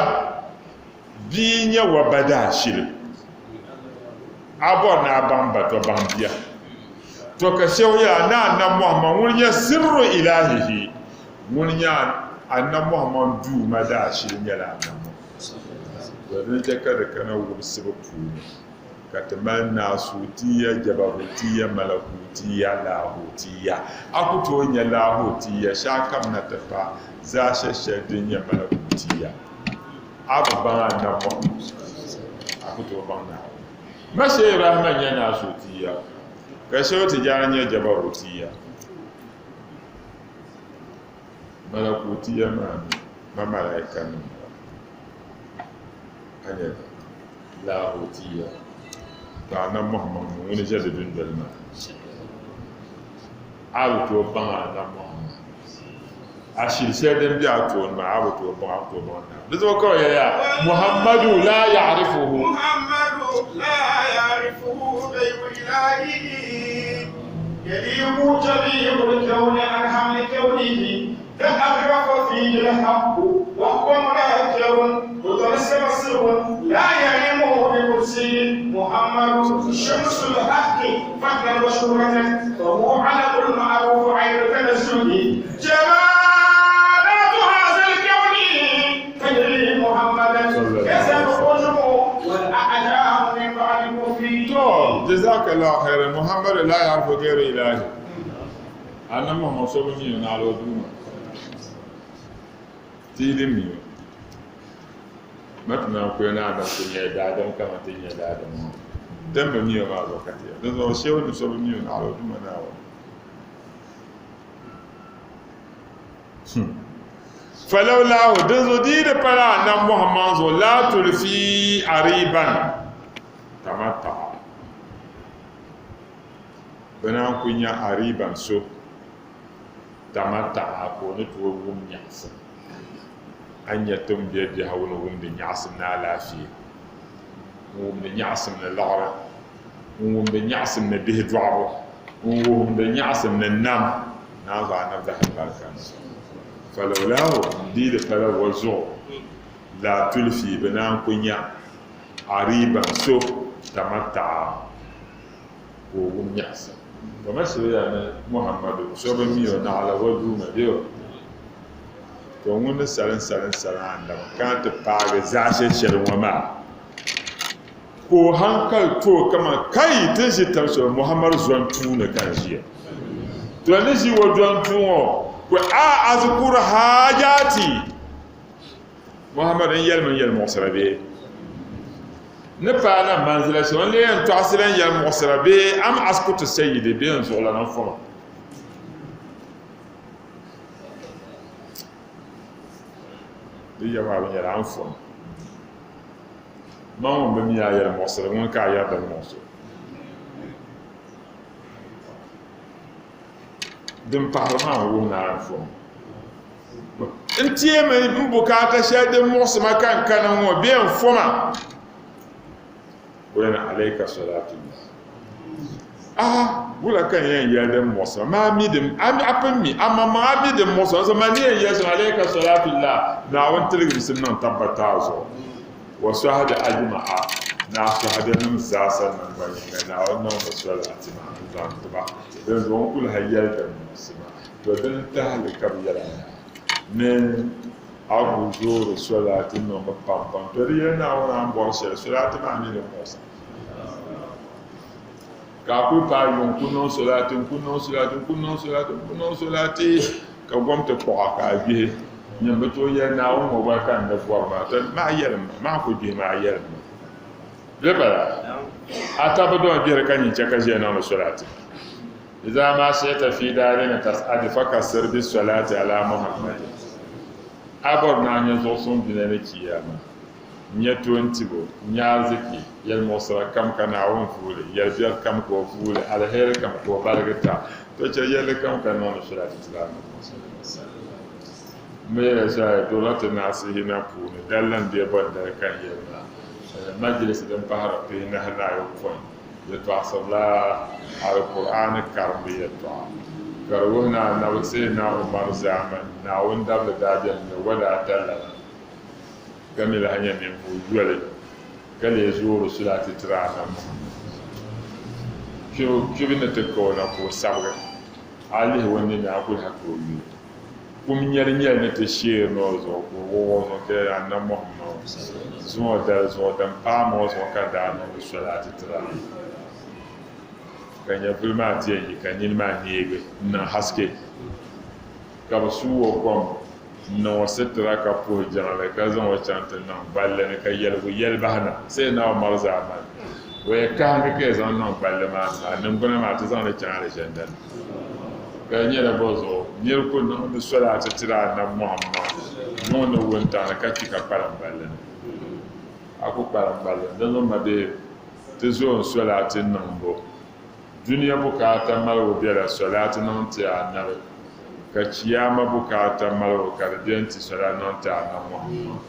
bia nyɛ wa ba daashili. A bɔri ni a baŋ ba to baŋ bia. To ka shɛba yɛli a ni Annabi Muhammad ŋuni nyɛ sirru ilahihi, ŋuni nyɛ Annabi Muhammad duuma daashili nyɛla Annabi Muhammad. To dini chɛ ka di kana wumsibu puuni ka ti mali naasuutiya, jababutiya, malakutiya, laahutiya. A ku tooi nya laahutiya shɛli kam na ti paai zaashe shɛli din nyɛ malakutiya. A bi baŋ Annabi Muhammad, a ku tooi baŋ Naawuni. Ma Shehu Ibrahima n-nyɛ Naasuutiya, ka Shehu Tijani nyɛ Jabarutiya. Malakutiya maa mi, ma malaikanim la, a nyɛla Lahutiya, ka Annabi Muhammad mi ŋuni ʒe di dundoli maa ni. A bi tooi baŋ Annabi Muhammad. A shili shɛli din be a tooni maa, a bi tooi baŋ, a bi tooi baŋ Naawuni. Di zuɣu ka o yɛli ya, Muhammadu la ya'rifuhu. Muhammadu la ya'rifuhu ghayru ilahihi yaliqu jami'ul kawni an hamli kawnihi ta'arrafa fihi al-haqqu wa huwa munakkarun mutalsama sirrun la yalimu bi kursiyi Muhammadu shamsul haqqi fadlan wa shuhratan fa huwa alamul ma'ruf aynu tanazzuhi jamalatu hadha al-kawni tajri Muhammadan kaza al-ujmu wal a'jamu min ba'di kufri. To, jazakallahu khairan. Muhammadu la ya'rifu ghayra ilahi. Annabi Muhammad so bi mi o naɣila o Duuma. Ti yi di mi o, ma ti naan kuli ni Annabi kuli nyɛla daadam kaman ti ni nyɛ daadam ŋɔ. Din bi mi o maa zuɣu ka ti yɛli. Dinzuɣu shehu ni so bi mi o naɣila o Duuma Naawuni. Falawlaahu, dinzuɣu di yi di pala Annabi Muhammad zuɣu, laa tulfi ariban tamatta'a. Bɛ naan ku nya ariban so tamatta'a ka o ni tooi wum nyaɣisim. A ni nya tiŋbiɛ biɛhigu ni wumdi nyaɣisim ni alaafee, n-wumdi nyaɣisim ni liɣiri, n-wumdi nyaɣisim ni bihi dɔɣibu, n-wumdi nyaɣisim ni nam, naan zuɣu anabi dahi barika ni. Falawlaahu, di yi di pala o zuɣu, la tulfi, bɛ naan ku nya ariban so tamatta'a ka o wum nyaɣisim. Kamar shiriya ni Muhammadu so bi mi o naɣila o Duuma bee o To ŋun ni salim salim salim Annabi ka ti paagi zaashe shɛli ŋɔ maa ka o hankali to o kaman kai ti ni ʒi tab shɛli Muhammadu zɔn tuuni ka n ʒiya. To ni ʒi o zɔn tuu ŋɔ ka a azkuru haajati Muhammadu n yɛlimi n yɛli muɣisira bee ni paai na manzila shɛli n lee yɛn tɔɣisila n yɛli muɣisira bee am askutu sayyidi bee n zuɣulana n foma. Di ya maa bi nyɛla a ni fom man ŋun bi mi a yɛli muɣisiri ŋuni ka a yɛri din muɣis o. Din pahiri maa n-wuhi ni a ni fom. N teemi n bukaata shɛli din muɣisi ma ka n kana ŋɔ bee n foma. O yɛli alayka salatullah. Aha, wula ka n yɛn yɛli din muɣisi ma? Maa mi din, a pun mi, a maŋmaŋ a mi din muɣisi ma, so ma ni yɛn yɛli shɛm alayka salatullah, Naawuni tiligimsim niŋ tabbata a zuɣu. Wa sɔhidi ajma'a, ni a sɔhidinim zaasa naŋgban yiŋga, Naawuni niŋmi salati maa n-zaŋ ti ba. Dinzuɣu n ku lahi yɛli din muɣisi ma, to dini tahili ka bɛ yɛla yaa ni a ku zoori solati niŋbu pam pam, to di yɛli Naawuni a ni bɔri shɛli, solati maa mi din muɣisi ma. Ka a kuli paai yuŋ n-ku niŋ solati, n-ku niŋ solati, n-ku niŋ solati, n-ku niŋ solati, ka gom ti kpuɣ a ka a gbihi. Nyin bi tooi yɛli Naawuni ŋɔ gba ka n di bɔri maa, to maa yɛlim ma, maa ku gbihi maa yɛlim ma. Bɛ bala? A taba dɔn gbihiri ka nyin chɛ ka ʒiya niŋdi solati. Iza ma shi'ta fi daarina tas'adi fakassir bis-salati ala Muhammadin. A bɔri ni a nya zuɣusuŋ dunia ni chiyaama. N-nyɛ toontibo, n-nyɛ ariziki, yɛlimuɣisira kam ka Naawuni vuuli, yɛlibiɛri kam ka o vuuli, aliheri kam ka o baligi ta, to chɛ yɛlli kam ka niŋdi shɛli a ti tiri a M mi yɛla shɛli durila ti naasihina puuni daliri n-deei bɔndali ka n yɛli maa. Majilisi din pahiri pihinahi ni ayopɔin yɛtɔɣisirila Alkur'aani karimbu yɛtɔɣa ka di wuhi ni Anabi Sayyidina Umar zaamani Naawuni dabili daa beni ni wadaata lana. Ka mi lahi nyɛ ninvuɣ yoli, ka lee zoori sulaati tiri Annabi Muhammad. Kpibu ni ti ka o na ka o sabigi, a lihi o nini a ku lahi ka o yuli. Kum nyɛlinyɛli ni ti sheeri ni o zuɣu ka o wuɣi o zuɣu ka yɛli, Annabi Muhammad, zuŋɔ dali zuɣu din paai ma o zuɣu ka daa niŋdi solaati tiri a, ka nyɛvuli maa ti yɛn yi ka nini maa neegi n-niŋ haske, ka bɛ suui o kom n-niŋ o sitira ka puhi jiŋli ka zaŋ o chaŋ ti niŋ balli ni ka yɛligu yɛli bahi na. Sayyidina Umar zaamani. O yɛn kahigi ka yi zaŋ niŋ palli maa ni maa, niŋgbuna maa ti zaŋ li chaŋ alizanda ni. Ka di nyɛla bɔ zuɣu nir ku niŋdi solaati tiri Anabi Muhammad yuŋ ni wuntaŋ ni ka chi ka kpalim palli ni. A ku kpalim palli ni, dinzuɣu mabihi ti zooi n-solaati niŋbu. Dunia bukaata malibu bela solaati niŋ ti Anabi, ka Chiyaama bukaata malibu ka di be n-ti solaati niŋ ti Anabi Muhammad.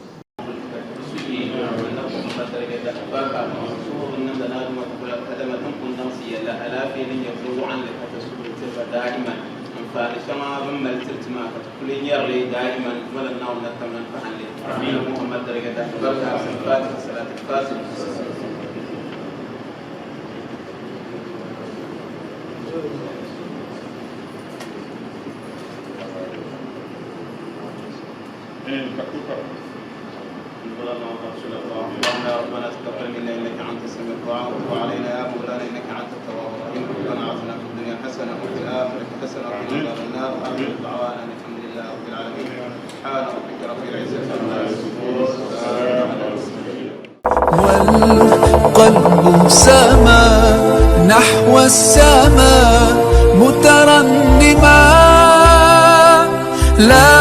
ربنا تقبل منا انك انت السميع الدعاء وتب علينا يا مولانا انك انت التواب الرحيم ربنا اعطنا في الدنيا حسنه وفي الاخره حسنه وقنا عذاب النار واخر دعوانا ان الحمد لله رب العالمين سبحان ربك رب العزه عما يصفون وسلام على المرسلين والقلب سما نحو السماء مترنما لا